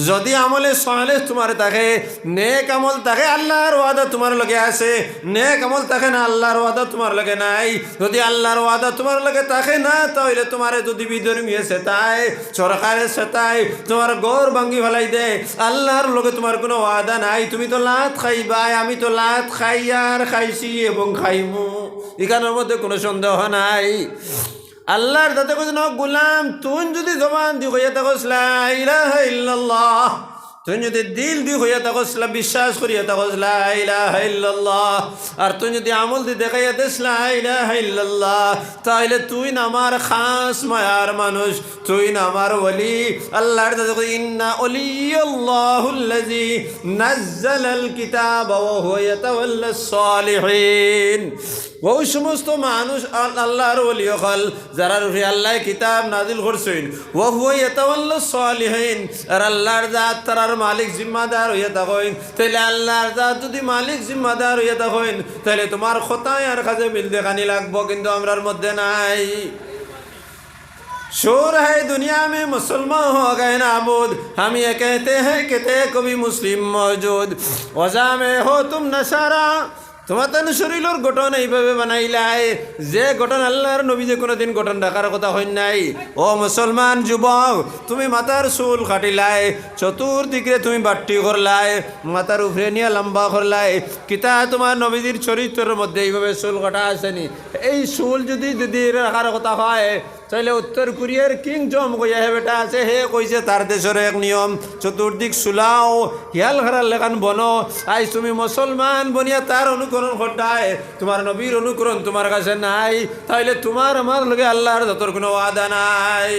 যদি আমলে সালেহ তুমার থাকে, নেক আমল থাকে, আল্লার ওয়াদা তুমার লগে আছে। নেক আমল থাকে না, আল্লার ওয়াদা তুমার লগে নাই। যদি আল্লার ওয়াদা তুমার লগে থাকে না, তাইলে তুমারে যদি বিধর্মীয়ে সেতায়, সরকারে সেতায়, তুমার ঘর ভাঙ্গি ফালাই দেয়, আল্লার লগে তুমার কুনু ওয়াদা নাই। তুমি তো লাত খাইবায়, আমি তো লাত খাই আর খাইছি এবং খাইমু, ইখানর মধ্যে কুনু সন্দেহ নাই। আল্লার জাতে কইছইন, "ও গোলাম, তুই যদি জবান দি কইয়া থাকস লা ইলাহা ইল্লাল্লাহ, তুই যদি দিল দি কইয়া থাকস লা, বিশ্বাস করিয়া থাকস লা ইলাহা ইল্লাল্লাহ, আর তুই যদি আমল দি দেখাইয়া দেস লা ইলাহা ইল্লাল্লাহ, তাইলে তুই না আমার খাস মায়ার মানুষ, তুই না আমার ওলি।" আল্লার জাতে কইছইন, "ইন্না ওলিয়াল্লাহুল্লাযী নাজ্জালাল কিতাবা ওয়া হুয়া ইয়াতাওয়াল্লাস সালিহিন।" অউ সমস্ত মানুষ আল-, আল্লাহর ওলি অকল, যারার উপরে আল্লায় কিতাব নাজিল করছইন, ওয়া হুয়া ইয়াতাওয়াল্লা সালিহিন, আর আল্লাহর জাত তারার মালিক জিম্মাদার অইয়া থাকইন। তাইলে আল্লাহর জাত যুদি মালিক জিম্মাদার অইয়া থাকইন, তাইলে তুমার কথায় আর কাজে মিল দেখানি লাগবো, কিন্তু আমরার মধ্যে নাই। شعور ہے دنیا میں مسلمان ہو گئے نابود، ہم یہ کہتے ہیں کہ تھے کبھی مسلم موجود۔ وجہ میں ہو تم نصارا، তুমার তান শরীলর গঠন এইভাবে বানাইলায়, যে গঠন আল্লাহর নবীয়ে কুনুদিন গঠন রাখার কথা কইন নাই। ও মুসলমান যুবক, তুমি মাথার চুল কাটিলায়, চতুর্দিকে তুমি বাট্টি করলায়, মাথার উপরে নিয়া লম্বা করলায়। কিতা তুমার নবীজির চরিত্রর মধ্যে এইভাবে চুল কাটা আছেনি? এই চুল যুদি, যুদি রাখার কথা হয়, তাইলে উত্তর কোরিয়ার কিং জং উন কইয়া হে বেটা আছে, হে কইছে তার দেশর এক নিয়ম, চতুর্দিক চুলাও, হিয়াল খারার লেখান বনো। আইজ তুমি মুসলমান বনিয়া তার অনুকরণ করতায়, তুমার নবীর অনুকরণ তুমার কাছে নাই, তাইলে তুমার আমার লগে আল্লাহর জাতর কুনু ওয়াদা নাই।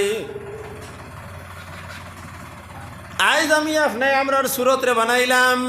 আইজ আমি আপনে আমরার সুরতরে বানাইলাম,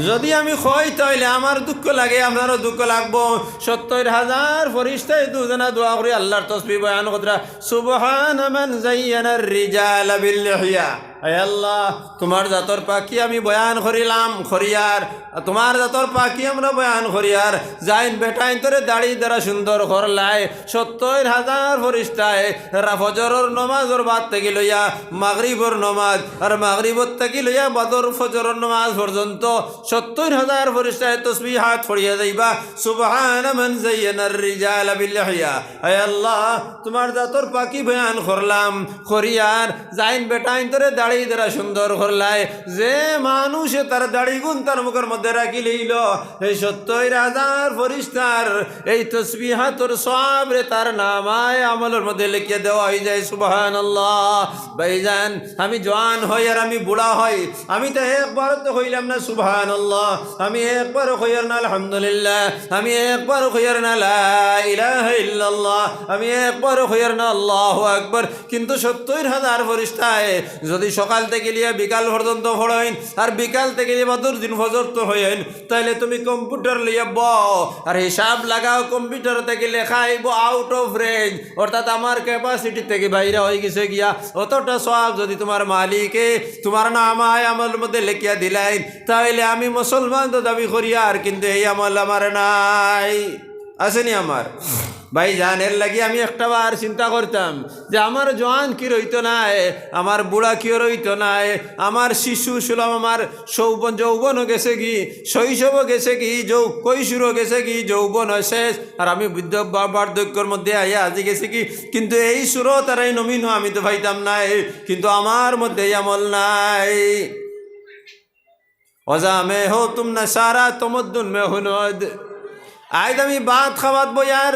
যুদি আমি কই, তাইলে আমার দুঃখ লাগে, আপনারও দুঃখ লাগবো। সত্তইর হাজার ফিরিস্তায় দুজনা দোয়া করি আল্লাহর তসবিহ বয়ান করতরা, সুবহানা মান যায়্যানার রিজালা বিল লিহইয়া। আয় আল্লাহ, তুমার জাতর পাকি আমি বয়ান করিলাম, করিয়ার, তুমার জাতর পাকি আমরা বয়ান করিয়ার, যাইন বেটাইন্তরে দাড়ি দ্বারা সুন্দর করলায়, সত্তইর হাজার ফিরিস্তায় রা-, ফজরর নমাজর বাদ থাকি লইয়া মাগরিবর নমাজ, আর মাগরিবর থাকি লইয়া বাদর ফজরর নমাজ পর্যন্ত সত্তইর হাজার ফিরিস্তায় তসবিহাত পড়িয়া যাইবা, সুবহানা মান যায়্যানার রিজালা বিল লিহইয়া। আয় আল্লাহ, তুমার জাতর পাকি বয়ান করলাম, করিয়ার, যাইন বেটাইন্তরে দাড়ি দ্বারা সুন্দর করলায়, যে মানুষে তার দাড়িগুন তার মুখর মধ্যে রাখি লইল, এই সত্তইর হাজার ফিরিস্তার এই তসবিহাতর সওয়াবরে তার নামায়ে আমলর মধ্যে লেখিয়া দেওয়া অইযায়। সুবহানাল্লাহ। ভাইজান, আমি জোয়ান হই আর আমি বুড়া হই, আমি তো একবারও তো কইলাম না সুবহানাল্লাহ, আমি একবারও কইয়ার না আলহামদুলিল্লাহ, আমি একবারও কইয়ার না লা ইলাহা ইল্লাল্লাহ, আমি একবারও কইয়ার না আল্লাহু আকবার। কিন্তু সত্তইর হাজার ফিরিস্তায় যুদি সকাল থাকি লইয়া বিকাল পর্যন্ত পড়ইন, আর বিকাল থাকি লইয়া বাদর দিন ফজর তো পড়ইন, তাইলে তুমি কম্পিউটার লইয়া বও আর হিসাব লাগাও, কম্পিউটার থাকি লেখা আইবো out of range, অর্থাৎ আমার capacity থাকি বাইরে অইগেছে গিয়া। অতটা সওয়াব যুদি তুমার মালিকে তুমার নামায়ে আমলর মধ্যে লেখিয়া দিলাইন, তাইলে আমি মুসলমান তো দাবি করিয়ার, কিন্তু এই আমল আমার নাই। আছেনি আমার? ভাইজান, এর লাগি আমি একটা বার চিন্তা করতাম যে আমার জোয়ান কিওর অইতো নায়, আমার বুড়া কিওর অইতো নায়, আমার শিশু সুলভ, আমার যৌবন, যৌবনও গেছে গি, শৈশবও গেছে গি, যৌ-, কৈশোরও গেছে গি, যৌবনও শেষ, আর আমি বৃদ্ধ বা-, বার্ধক্যর মধ্যে আইয়া আজি গেছি গি। কিন্তু এই সুরত আর এই নমুনা আমি তো পাইতাম নায়, কিন্তু আমার মধ্যে এই আমল নাই। وجہ میں ہو تم نصارا تمدن میں ہنود۔ আইজ আমি ভাত খাওয়াত বইয়ার,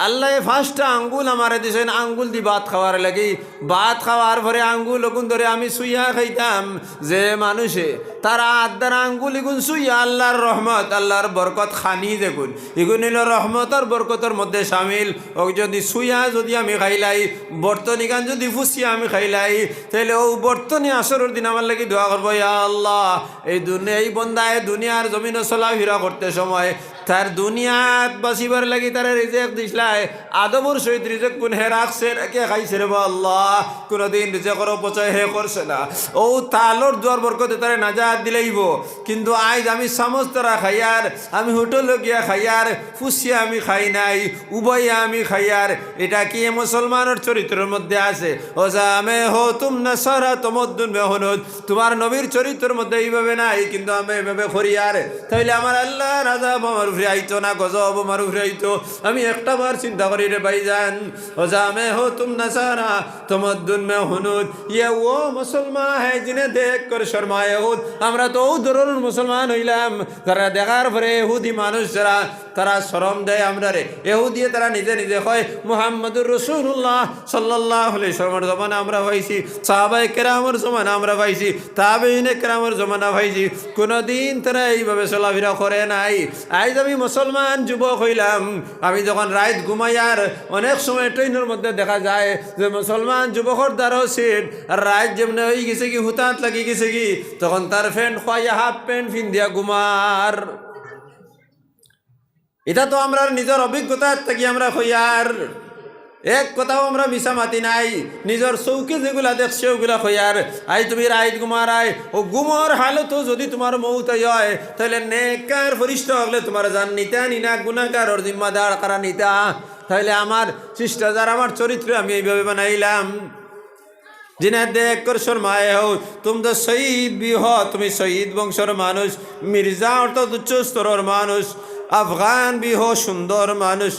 আল্লায় পাঁচটা আঙ্গুল আমারে দিছইন, আঙ্গুল দি ভাত খাওয়ার লাগি। ভাত খাওয়ার পরে আঙ্গুল অগুন ধরে আমি চুইয়া খাইতাম। যে মানুষে তার আত দ্বারা আঙ্গুল ইগুন চুইয়া আল্লাহর রহমত, আল্লাহর বরকত খানি যেগুন, ইগুন অইলো রহমত আর বরকতর মধ্যে শামিল। অউ যুদি চুইয়া যুদি আমি খাইলাই, বর্তনিখান যুদি ফুছিয়া আমি খাইলাই, তাইলে অউ বর্তনি হাশরর দিন আমার লাগি দোয়া করবো, ইয়া আল্লাহ, এই দুনিয়া, এই বন্দায় দুনিয়ার জমিনো চলাফিরা করতে সময় তার দুনিয়াত বাঁচিবার লাগি তারে রিজেক দিছলায়, আদবর সহিত রিজেকগুন হে রাখছে, রেখে খাইছে রেবা আল্লাহ, কুনুদিন রিজেকর অপচয় হে করছে না। অউ তালর দোয়ার বরকতে তারে নাজাত দিলাইবো। কিন্তু আইজ আমি চামচ দ্বারা খাইয়ার, আমি হোটেলো গিয়া খাইয়ার, ফুছিয়া আমি খাই নাই, উবাইয়া আমি খাইয়ার। ইটা কি মুসলমানর চরিত্রর মধ্যে আছে? وجہ میں ہو تم نصارا تمدن میں ہنود। তুমার নবীর চরিত্রর মধ্যে এইভাবে নাই, কিন্তু আমি এইভাবে করিয়ার, তাইলে আমার আল্লাহর আযাব আমার উপরে আইতো না, গজব আমার উপরে আইতো। আমি একটা বার চিন্তা করি রে ভাইজান, وجہ میں ہو تم نصارا تمدن میں ہنود۔ یہ وہ مسلمان ہے جنہیں دیکھ کر شرمائے یہود۔ আমরা তো অউ ধরনর মুসলমান অইলাম, যারা দেখার পরে ইহুদি মানুষ যারা তারা শরম দেয় আমরারে। ইহুদিয়ে তারা নিজে নিজে কয়, মুহাম্মাদুর রাসূলুল্লাহ সাল্লাল্লাহু আলাইহি ওয়াসাল্লামর জমানা আমরা পাইছি, সাহাবায়ে কেরামর জমানা আমরা পাইছি, তাবেঈনে কেরামর জমানা পাইছি। কুনুদিন তারা এইভাবে চলাফিরা করে নাই। আইজ আমি মুসলমান যুবক অইলাম, আমি যখন রাইত ঘুমাইয়ার, অনেক সময় ট্রেইনর মধ্যে দেখা যায় যে মুসলমান যুবকর দ্বারো সিট, আর রাইত যেমনে অইগেছে গি, হুতাত লাগি গেছে গি, তখন তার প্যান্ট খুয়াইয়া হাফ প্যান্ট ফিন্দিয়া ঘুমার। ইটা তো আমরার নিজর অভিজ্ঞতা থাকি আমরা কইয়ার, এক কথাও আমরা মিছা মাতি নাই। নিজর চউখে যেগুলা দেখছি ওগুলা কইয়ার। আইজ তুমি রাইত ঘুমার আয়, অউ ঘুমর হালতো যুদি তুমার মউত অয়, তাইলে নেককার ফিরিস্তা অকলে তুমার জান নিতা নি না, গুনাগারর জিম্মাদার কারা নিতা? তাইলে আমার শিষ্টাচার, আমার চরিত্র আমি এইভাবে বানাইলাম। জিনে দেখ কর শর্মায় হো, তুম তো সৈয়দ ভি হো, তুমি সৈয়দ বংশর মানুষ, মির্জা অর্থাৎ উচ্চ স্তরর মানুষ, আফগান ভি হো, সুন্দর মানুষ,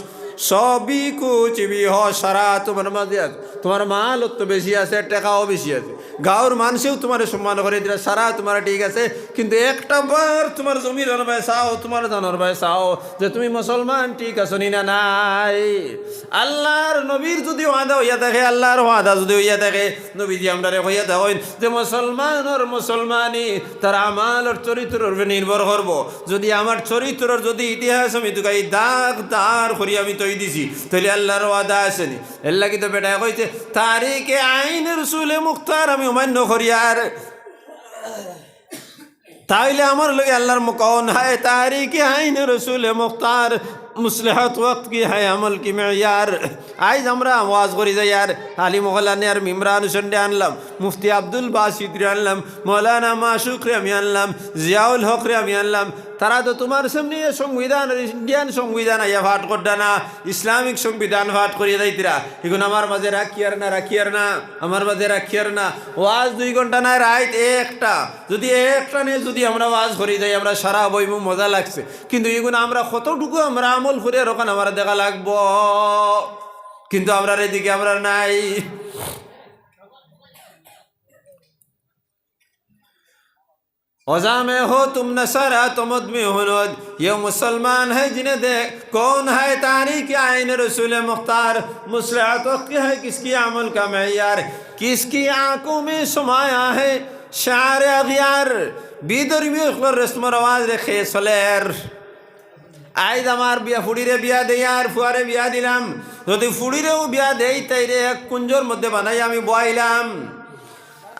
সবই কুছ ভি হো, সারা তুমার মাঝে আছে, তুমার মাল অত বেশি আছে, টেকাও বেশি আছে, গাঁওর মানষেও তুমারে সম্মান করি দিরা, সারা তুমার ঠিক আছে, কিন্তু একটা বার তুমার জমিনর বায় চাও, তুমার জানর বায় চাও যে তুমি মুসলমান ঠিক আছো নি না নাই। আল্লার নবীর যুদি ওয়াদা অইয়া থাকে, আল্লার ওয়াদা যুদি অইয়া থাকে, নবীজি আমরারে কইয়া থাকইন যে মুসলমানর মুসলমানি তার আমলর চরিত্রর উপরে নির্ভর করবো। যুদি আমার চরিত্রর যুদি ইতিহাস আমি তুকাই দাগ দার করি আমি থই দিছি, তাইলে আল্লার ওয়াদা আছে নি? এর লাগি তো বেটায় কইছে, তারিকে আইন রসুলে মুখতার আমি অমান্য করিয়ার। তাইলে আমার লগে আল্লার মুকাওন হায়, তারিকে আইন রসুলে মুখতার, মুসলেহাত ওয়াক্ত কি হায়, আমল কি মেয়ার। আইজ আমরা ওয়াজ করি যাইয়ার, আলী মোগলানি আর ইমরান হোসেনরে আনলাম, মুফতি আব্দুল বাসিতরে আনলাম, মৌলানা মাসুকরে আমি আনলাম, জিয়াউল হকরে আমি আনলাম। তারা তো তুমার সামনে সংবিধান, ইন্ডিয়ান সংবিধান আইয়া পাঠ কররা না, ইসলামিক সংবিধান পাঠ করিয়া যাইতরা। ইগুন আমার মাঝে রাখিয়ার না, রাখিয়ার না, আমার মাঝে রাখিয়ার না। ওয়াজ দুই ঘন্টা নায়, রাইত একটা। যুদি একটা নে যুদি আমরা ওয়াজ করি যাই, আমরা সারা বইমু, মজা লাগছে। কিন্তু ইগুন আমরা কতটুকু আমরা আমল করি, আর অখান আমরা দেখা লাগবো। কিন্তু আমরার এদিকে আমরা নাই। وجامعه تم نصارى تم مدمنون، یہ مسلمان ہے جنہیں دیکھ، کون ہے تاریک آئین رسول مختار، مصلحت وقت کی ہے کس کی عمل کا معیار، کس کی آنکھوں میں سمایا ہے شعار اغیار، বিধর্মী অকলর রসম রেওয়াজ রেখে চলের। আইজ আমার বিয়া, ফুড়িরে বিয়া দেইয়ার, ফুয়ারে বিয়া দিলাম। যুদি ফুড়িরেও বিয়া দেই, তাইরে এক কুঞ্জর মধ্যে বানাই আমি বওয়াইলাম।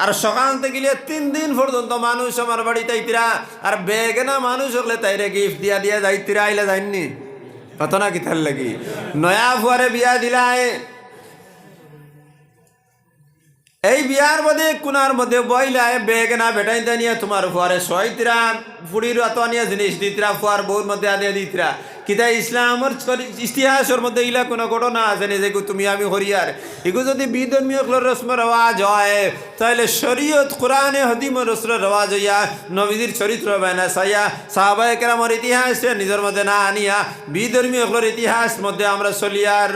আর সকাল থাকি তিন দিন পর্যন্ত মানুষ আমার বাড়িত আইতরা, আর বেগেনা মানুষ অকলে তাইরে gift দিয়া দিয়া যাইতরা, আইলা যাইননি? কত না কিতার লাগি? নয়া ফুয়ারে বিয়া দিলায়, এই বিয়ার মধ্যে কুনার মধ্যে বইলায়, বেগেনা বেটাইন্তে নিয়া তুমার ফুয়ারে শোয়াইতরা, ফুড়ির আতো আনিয়া জিনিস দিতরা, ফুয়ার বউর মধ্যে আদিয়া দিতরা। কিতা ইসলামর চরি-, ইতিহাসর মধ্যে ইলা কুনু ঘটনা আছে নি যেগু তুমি আমি করিয়ার? ইগু যুদি বিধর্মী অকলর রসম রেওয়াজ অয়, তাইলে শরীয়ত, কোরআনে, হাদিসর রসম রেওয়াজ অইয়া, নবীজির চরিত্র বায় না চাইয়া, সাহাবায়ে কেরামর ইতিহাস নিজর মধ্যে না আনিয়া, বিধর্মী অকলর ইতিহাস মধ্যে আমরা চলিয়ার।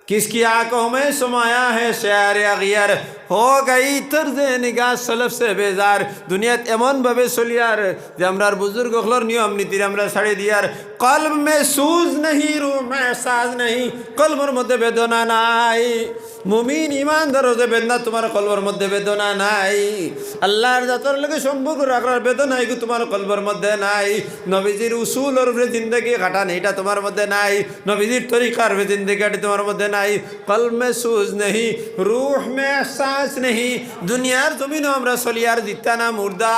کس کی آنکھوں میں سمایا ہے شعار اغیار، ہو گئی طرز نگاہ سلف سے بیزار۔ দুনিয়াত এমন ভাবে চলিয়ার যে আমরার বুজুর্গ অকলর নিয়ম নীতিরে আমরা ছাড়ি দিয়ার। قلب میں سوز نہیں، روح میں احساس نہیں, কলবর মধ্যে বেদনা নাই। মুমিন ইমানদারর যে বেদনা, তুমার কলবর মধ্যে বেদনা নাই। আল্লার জাতর লগে সম্পর্ক রাখরার বেদনা ইগু তুমার কলবর মধ্যে নাই। নবীজির উসুলর উপরে জিন্দেগি কাটান, ইটা তুমার মধ্যে নাই। নবীজির তরিকার উপরে জিন্দেগি কাটান তুমার মধ্যে নাই। قلب میں سوز نہیں، روح میں احساس نہیں। দুনিয়ার জমিনো আমরা চলিয়ার, জিতা না মুর্দা,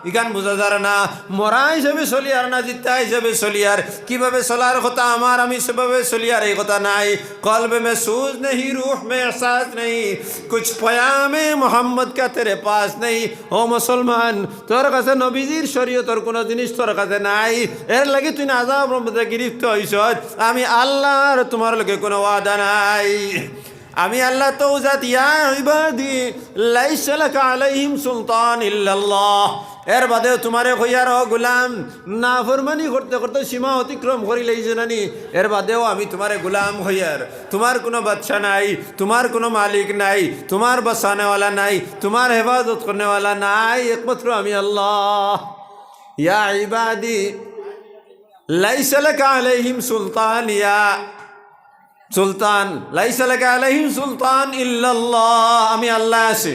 ইখান বুঝা যার না। মরা হিসাবে চলিয়ার না জিতা হিসাবে চলিয়ার। কিভাবে চলার কথা আমার, আমি সেভাবে চলিয়ার, এই কথা নাই। قلب میں سوز نہیں، روح میں احساس نہیں، کچھ پیام محمد کا تیرے پاس نہیں۔ ও মুসলমান, তোর কাছে নবীজির শরীয়তর কুনু জিনিস তোর কাছে নাই, এর লাগি তুই আযাবর মধ্যে গিরিফতার অইছস। আমি আল্লার তুমার লগে কুনু ওয়াদা নাই। আমি আল্লা তো জাত, ইয়া ইবাদি লাইসা লাকা আলাইহিম সুলতান ইল্লাল্লাহ। এর বাদেও তুমারে কইয়ার, ও গোলাম, নাফরমানি করতে করতে সীমা অতিক্রম করিলাইছো নানি, এর বাদেও আমি তুমারে গোলাম কইয়ার। তুমার কুনু বাদশা নাই, তুমার কুনু মালিক নাই, তুমার বাঁচানেওয়ালা নাই, তুমার হেফাজত করনেওয়ালা নাই, একমাত্র আমি আল্লাহ। ইয়া ইবাদি লাইসা লাকা আলাইহিম সুলতান, ইয়া সুলতান, লাইসা লাকা আলাইহিম সুলতান ইল্লাল্লাহ, আমি আল্লাহ আছি।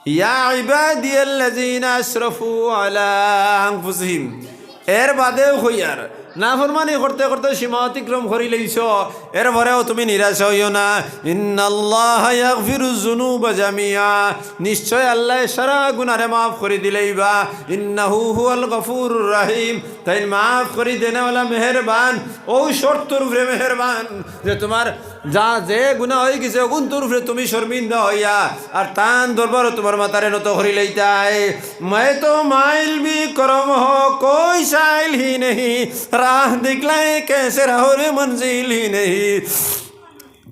ইয়া ইবাদিয়াল্লাযীনা আসরাফু আলা আনফুসিহিম। এর বাদেও কইয়ার, নাফরমানি করতে করতে সীমা অতিক্রম করি লইছো, এরপরেও তুমি নিরাশ হইও না। ইন্নাল্লাহা ইয়াগফিরুয যুনুবা জামিআ, নিশ্চয় আল্লায় সারা গুনারে মাফ করি দিলাইবা। ইন্নাহু হুয়াল গফুরুর রাহিম, তাইন মাফ করি দেনেওয়ালা মেহেরবান। অউ শর্তর উপরে মেহেরবান যে তুমার যা যে গুনা অইগেছে, অগুন্তর উপরে তুমি শর্মিন্দা অইয়া আর তান দরবারো তুমার মাথারে নত করি লইতায়। میں تو مائل بھی کرم ہو، کوئی سائل ہی نہیں، راہ دکھلائے کیسے راہ اور منزل ہی نہیں۔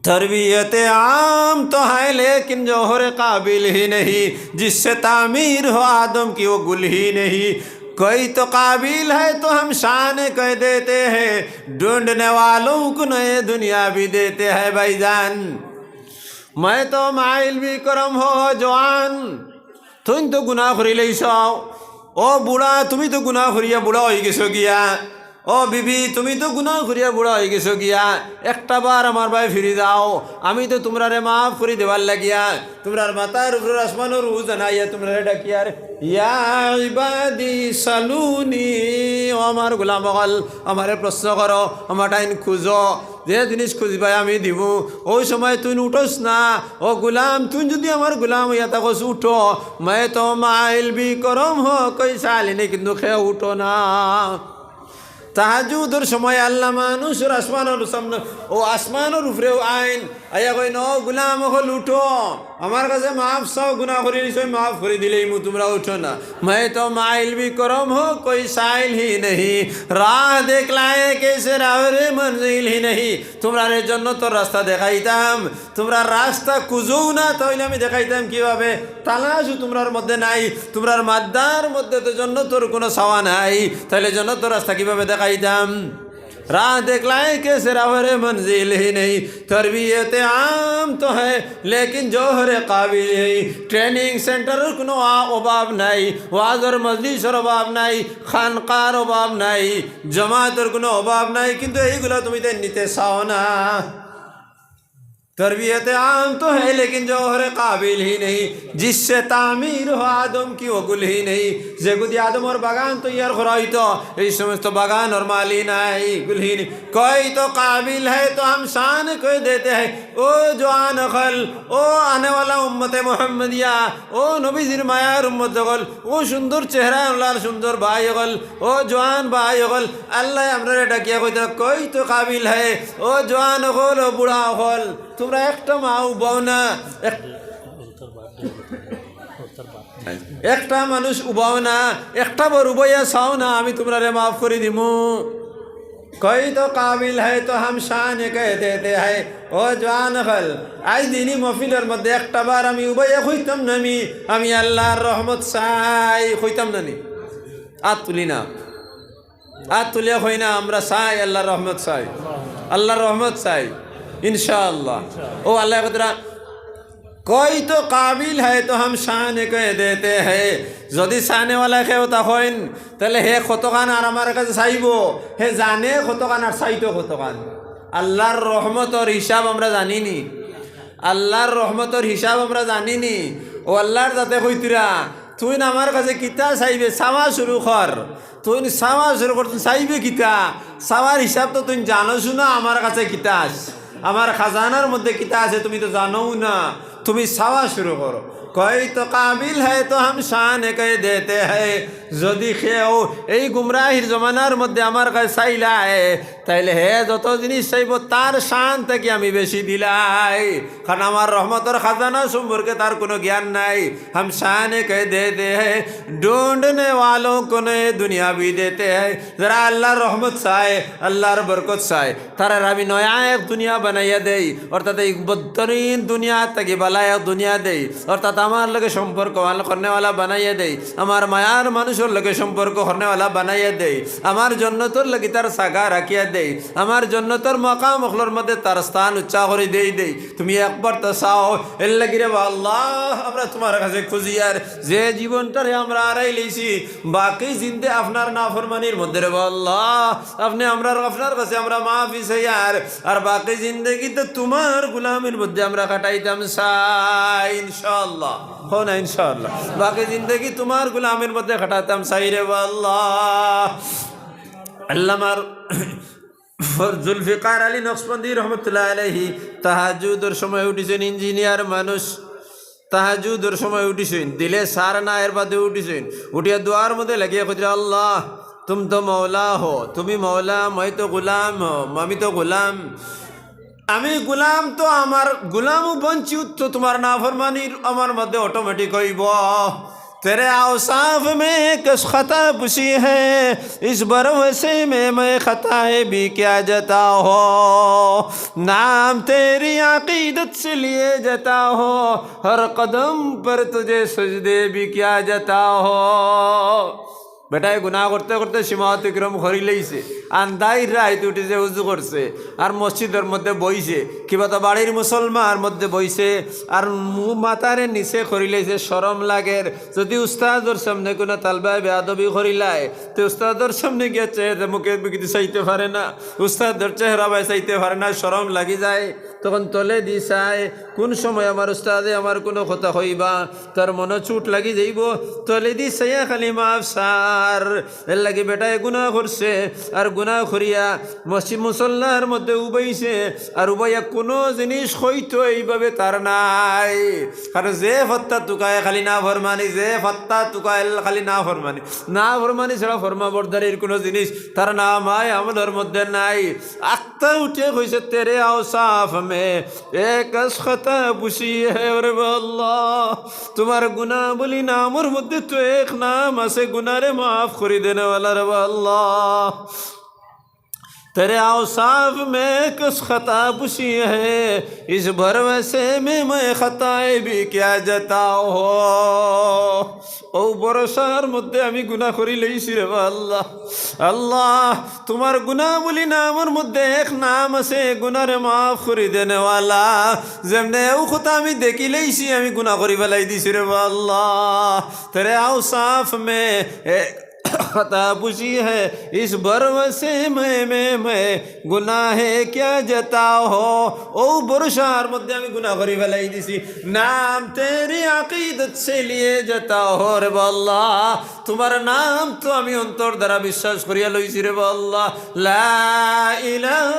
تربیت عام تو ہے لیکن جوہر قابل ہی نہیں، جس سے تعمیر ہو آدم کی وہ گل ہی نہیں۔ کوئی تو قابل ہے تو ہم شان کہہ دیتے ہیں، ڈھونڈنے والوں کو نئے دنیا بھی دیتے ہیں بھائی جان۔ میں تو مائل بھی کرم ہو جوان، তুইন তো গুনা করি লইছাও। ও বুড়া, তুমি তো গুনা করিয়া বুড়া অইগেছো গিয়া। ও বিবি, তুমি তো গুনা করিয়া বুড়া অইগেছো গিয়া। একটা বার আমার বায় ফিরি যাও, আমি তো তুমরারে মাফ করি দেবার লাগিয়া তুমরার মাথার উপরে আসমানর উজ আনাইয়া তুমরারে ডাকিয়ার, ইয়া ইবাদি সালুনি, ও আমার গোলাম অকল, আমারে প্রশ্ন করো, আমার টাইম খুঁজো, যে জিনিস খুঁজবায় আমি দিমু। অউ সময় তুইন উঠোস না। ও গোলাম, তুইন যুদি আমার গোলাম অইয়া থাকস, উঠো। میں تو مائل بھی کرم ہو، کوئی سائل نہیں, কিন্তু কেউ উঠো না। তাহাজ্জুদর সময় আল্লাহ মানুষর আসমানর সামনে, অউ আসমানর উপরেও আইন, আইয়া কইন, "ও গোলাম অকল উঠো, আমার কাছে মাফ চাও, গুনা করি নিছো, মাফ করি দিলাইমু, তুমরা উঠো না।" میں تو مائل بھی کرم ہو، کوئی سائل ہی نہیں، راہ دکھلائے کیسے راہ اور منزل ہی نہیں। তুমরারে জন্নতর রাস্তা দেখাইতাম, তুমরা রাস্তা খুঁজো না, তাইলে আমি দেখাইতাম কিভাবে? তালাশও তুমরার মধ্যে নাই, তুমরার মাদ্দার মধ্যে তো জন্নতর কুনু ছায়া নাই, তাইলে জন্নতর রাস্তা কিভাবে দেখাইতাম? راہ دکھلائے کیسے راہ اور منزل ہی نہیں، تربیت عام تو ہے لیکن جوہر قابل ہی نہیں۔ ট্রেনিং সেন্টারর কুনু আ-, অভাব নাই, ওয়াজর মজলিসর অভাব নাই, খানকার অভাব নাই, জমাতর কুনু অভাব নাই, কিন্তু এইগুলা তুমি তাইন নিতে চাও না। تربیت عام تو ہے لیکن جوہر قابل ہی نہیں، جس سے تعمیر ہو آدم کی وہ گل ہی نہیں۔ যেগুদি আদমর বাগান তৈয়ার করা অইতো, এই সমস্ত বাগানর মালি নাই, গুল হি নাই। کوئی تو قابل ہے تو ہم شان کہہ دیتے ہیں۔ ও জোয়ান অকল, ও আনেওয়ালা উম্মতে মুহাম্মদিয়া, ও নবীজির মায়ার উম্মত অকল, ও সুন্দর চেহারা আলার সুন্দর ভাই অকল, ও জোয়ান ভাই অকল, আল্লায় আমরারে ডাকিয়া কইতা, کوئی تو قابل ہے, ও জোয়ান অকল, ও বুড়া অকল, তুমরা একটা মাও উবাও না, এক-, একটা মানুষ উবাও না, একটা বার উবাইয়া চাও না, আমি তুমরারে মাফ করি দিমু। کوئی تو قابل ہے تو ہم شان کہہ دیتے ہیں۔ ও জোয়ান অকল, আইজ দিনি মহফিলর মধ্যে একটা বার আমি উবাইয়া কইতাম না নি, আমি আল্লার রহমত চাই, কইতাম না নি? আত তুলি না, আত তুলিয়া কই না, আমরা চাই, আল্লার রহমত চাই, আল্লার রহমত চাই, ইনশাআল্লাহ। ও আল্লায় কইতরা, کوئی تو قابل ہے تو ہم شان کہہ دیتے ہیں। যুদি চানেওয়ালা কেউ থাকইন, তাইলে হে কতখান আর আমার কাছে চাইবো, হে জানে কতখান আর চাইতো কতখান। আল্লার রহমতর হিসাব আমরা জানি নি, আল্লার রহমতর হিসাব আমরা জানি নি। ও আল্লার জাতে কইতরা, তুইন আমার কাছে কিতা চাইবে, চাওয়া শুরু কর। তুইন চাওয়া শুরু কর, তুইন চাইবে কিতা? চাওয়ার হিসাব তো তুইন জানোস না আমার কাছে কিতা আছে। আমার খাজানার মধ্যে কিতা আছে তুমি তো জানোও না, তুমি চাওয়া শুরু করো। کوئی تو قابل ہے تو ہم شان کہہ دیتے ہیں। যুদি কেউ এই গুমরাহির জমানার মধ্যে আমার কাছে চাইলায়, তাইলে হে যত জিনিস চাইবো তার শান থাকি আমি বেশি দিলাই, কারণ আমার রহমতর খাজানা সম্পর্কে তার কুনু জ্ঞান নাই। ہم شان کہہ دیتے ہیں، ڈھونڈنے والوں کو نئے دنیا بھی دیتے ہیں۔ যারা আল্লার রহমত চায়, আল্লার বরকত চায়, তারার আমি নয়া এক দুনিয়া বানাইয়া দেই, অর্থাৎ এই বদতরিন দুনিয়া থাকি বালা এক দুনিয়া দেই, অর্থাৎ আমার লগে সম্পর্ক করনেওয়ালা বানাইয়া দেই, আমার মায়ার মানুষর লগে সম্পর্ক করনেওয়ালা বানাইয়া দেই, আমার জন্নতর লাগি তার জাগা রাখিয়া দেই, আমার জন্নতর মকাম অকলর মধ্যে তার স্থান উচ্চা করি দেই দেই। তুমি একবার তো চাও, এর লাগি রে বা আল্লাহ, আমরা তুমার কাছে খুঁজিয়ার, যে জীবনটারে আমরা আরাই লইছি, বাকি জিন্দে আপনার নাফরমানির মধ্যে রে বা আল্লাহ, আপনে আমরার, আপনার কাছে আমরা মাফি চাইয়ার, আর বাকি জিন্দেগিতে তুমার গুলামির মধ্যে আমরা কাটাইতাম চাই, ইনশাআল্লাহ। কও না, ইনশাআল্লাহ। বাকি জিন্দেগি তুমার গুলামির মধ্যে কাটাইতাম চাই রে বা আল্লাহ। আল্লামার জুলফিকার আলী নকশবন্দি রহমতুল্লাহ আলাইহি তাহাজ্জুদর সময় উঠিছইন, ইঞ্জিনিয়ার মানুষ, তাহাজ্জুদর সময় উঠিছইন, দিলে সার না, এর বাদে উঠিছইন, উঠিয়া দোয়ার মধ্যে লাগিয়া কইরা, "আল্লাহ, তুম তো মৌলা হো, তুমি মৌলা, মই তো গুলাম হো, আমি তো গুলাম, আমি গুলাম তো আমার গুলামও বঞ্চিত, তো তোমার নাফরমানির আমার মধ্যে অটোমেটিক হইব।" تیرے اوصاف میں ایک خطا پوشی ہے، اس بھروسے میں میں خطائیں بھی کیا جتا ہو، نام تیری عقیدت سے لیے جتا ہو، ہر قدم پر تجھے سجدے بھی کیا جتا ہو۔ বেটায় গুনা করতে করতে সীমা অতিক্রম করি লইছে। আন্দাইর রাইত উঠিছে, উজু করছে, আর মসজিদর মধ্যে বইছে। কিবা তো বাড়ির মুসলমানর মধ্যে বইছে, আর মু-, মাথারে নিচে করি লইছে, শরম লাগের। যদি উস্তাদর সামনে কোনো তালবায় বেয়াদবি করিলায়, তে উস্তাদর সামনে গিয়া চেহারা মুখে মুখে চাইতে পারে না, উস্তাদর চেহারা বায় চাইতে পারে না, শরম লাগি যায়। তখন তলেদি চায়, কোন সময় আমার উস্তাদে আমার কোনো কথা কইবা, তার মনো চুট লাগি যাইব। তলেদি চাইয়া খালি মাফ চার। এর লাগি বেটায় গুনা করছে, আর গুনা করিয়া মসজিদ মুসল্লার মধ্যে উবাইছে, আর উবাইয়া কোনো জিনিস কইতো এইভাবে তার নাই। কারণ যে ফত্তা তুকায় খালি নাফরমানি, যে ফত্তা তুকায় খালি নাফরমানি, নাফরমানি ছাড়া ফরমাবরদারির কোনো জিনিস তার নামায় আমলর মধ্যে নাই। আত্মা উঠে কইছে, "تیرے اوصاف میں ایک خطا پوشی ہے।" ওরে আল্লাহ, তোমার গুনাবলী নামর মধ্যে তো এক নাম আছে গুনারে মাফ করি দেনেওয়ালা, রে আল্লাহ। تیرے اوصاف میں ایک خطا پوشی ہے، اس بھروسے میں میں خطائیں بھی کیا جتا ہو। ও ভরসার মধ্যে আমি গুনা করি লইছি রে বা আল্লাহ। আল্লাহ, তোমার গুনাবলী নামর মধ্যে এক নাম আছে গুনারে মাফ করি দেনেওয়ালা। যেমনে ও কথা আমি দেখি লইছি, আমি গুনা করি ফেলাই দিছি রে বা আল্লাহ। تیرے اوصاف میں ایک خطا پوشی ہے، اس بھروسے میں میں میں گناہ کیا جتا ہو। ও ভরসার মধ্যে আমি গুনা করি ফেলাই দিছি। نام تیری عقیدت سے لیے جتا ہو, রে বা আল্লাহ, তোমার নাম তো আমি অন্তর দ্বারা বিশ্বাস করিয়া লইছি রে বা আল্লাহ। لا الہ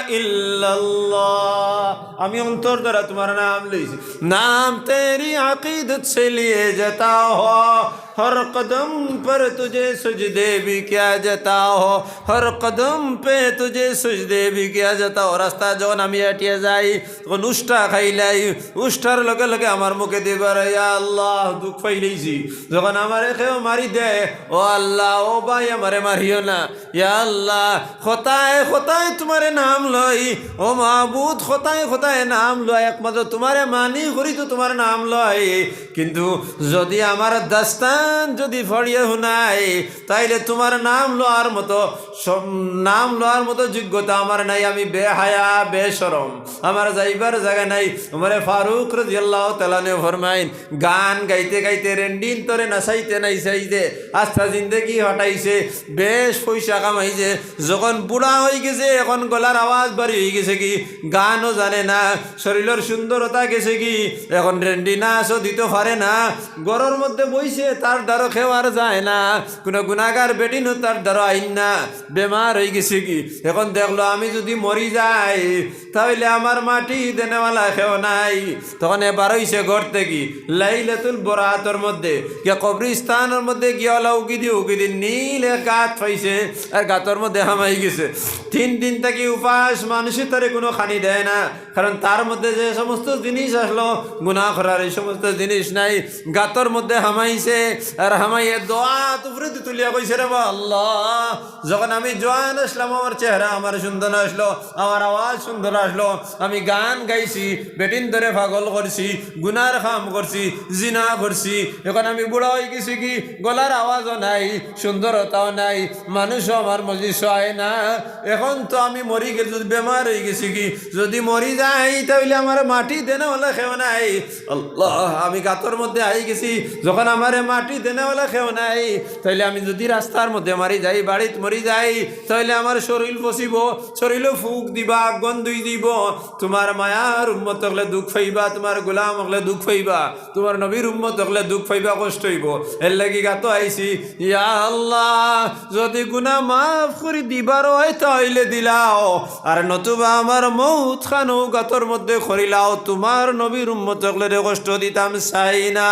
الا اللہ, আমি অন্তর দ্বারা তোমার নাম লইছি। نام تیری عقیدت سے لیے جتا ہو, ہر قدم پر تجھے سجدے بھی کیا جتا ہو, ہر قدم پہ تجھے سجدے بھی کیا جتا ہو। রাস্তা যখন আমি আটিয়া যাই, তখন উষ্টা খাইলাই, উষ্টার লগে লগে আমার মুখেদি বার অয়, "ইয়া আল্লাহ, দুখ পাইলাইছি।" যখন আমারে কেউ মারি দেয়, "ও আল্লাহ, ও ভাই, আমারে মারিও না।" ইয়া আল্লাহ, কথায় কথায় তোমারে নাম লই, ও মাবুদ, কথায় কথায় নাম লই, একমাত্র তোমারে মানি করি তো তোমার নাম লই। কিন্তু যদি আমার দাস্তান যদি ফড়িয়ে হুনাই, তাইলে তোমার নাম লওয়ার মতো সম-, নাম লওয়ার মতো যোগ্যতা আমার নাই। আমি বেহায়া, বেশরম, আমার যাইবার জাগা নাই। উমরে ফারুক রাদিয়াল্লাহু তাআলা আনহু ফরমাইন, গান গাইতে গাইতে, রেন্ডিন তরে নাচাইতে নাচাইতে আস্তা জিন্দেগি হটাইছে, বেশ পয়সা কামাইছে। যখন বুড়া অইগেছে, এখন গলার আওয়াজ বাড়ি অইগেছে গি, গানও জানে না, শরীলর সুন্দরতা গেছে গি, এখন রেন্ডি নাচও দিতো পারে না। ঘরর মধ্যে বইছে, তার দ্বারো কেউ আর যায় না, কোনো গুনাগার বেটিনও তার দ্বারো আইন না, বেমার অইগেছে গি। এখন দেখলো, আমি যদি মরি যাই, তাইলে আমার মাটি দেনেওয়ালা কেউ নাই। তখন এ বার অইছে ঘর থাকি, লাইলাতুল বরাতর মধ্যে গিয়া কবরিস্তানর মধ্যে গিয়া অলা উকি দি উকি দি নীল এক গাত পাইছে, আর গাতর মধ্যে হামাই গেছে। তিন দিন থাকি উপাস, মানুষে তারে কোনো খানি দেয় না, কারণ তার মধ্যে যে সমস্ত জিনিস আসলো, গুনা করার এই সমস্ত জিনিস নাই। গাতর মধ্যে হামাইছে, আর হামাইয়ে দোয়া তুফরে তুলিয়া কইছে, "রে বা আল্লাহ, যখন আমি জোয়ান আসলাম, আমার চেহারা আমার সুন্দর আসলো, আমার আওয়াজ সুন্দর আসলো, আমি গান গাইছি, বেটিন ধরে পাগল করছি, গুনার কাম করছি, জিনা করছি, এখন আমি বুড়া অইগেছি গি, গলার আওয়াজও নাই, সুন্দরতাও নাই, মানুষও আমার মজলিসও আয় না। এখন তো আমি মরি গেলে, যদি বেমার অইগেছি গি, যদি মরি যাই, তাইলে আমার মাটি দেনেওয়ালা কেউ নাই। আল্লাহ, আমি গাতর মধ্যে আইগেছি, যখন আমারে মাটি দেনেওয়ালা কেউ নাই, তাইলে আমি যদি রাস্তার মধ্যে মারি যাই, বাড়িত মরি যাই, তাইলে আমার শরীল পচিবো, শরীলো ফুক দিবা, আগুন ধুই দিবো। তুমার মায়ার উম্মত অকলে দুখ পাইবা, তুমার গোলাম অকলে দুখ পাইবা, তুমার নবীর উম্মত অকলে দুখ পাইবা, কষ্ট অইবো। এরলাগি গাতো আইছি। ইয়া আল্লাহ, যদি গুনা মাফ করি দিবার অয় তাইলে দিলাও, আর নতুবা আমার মউত খান অউ গাতর মধ্যে করিলাও, তুমার নবীর উম্মত অকলরে কষ্ট দিতাম চাই না।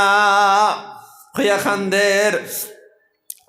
কইয়া কান্দের।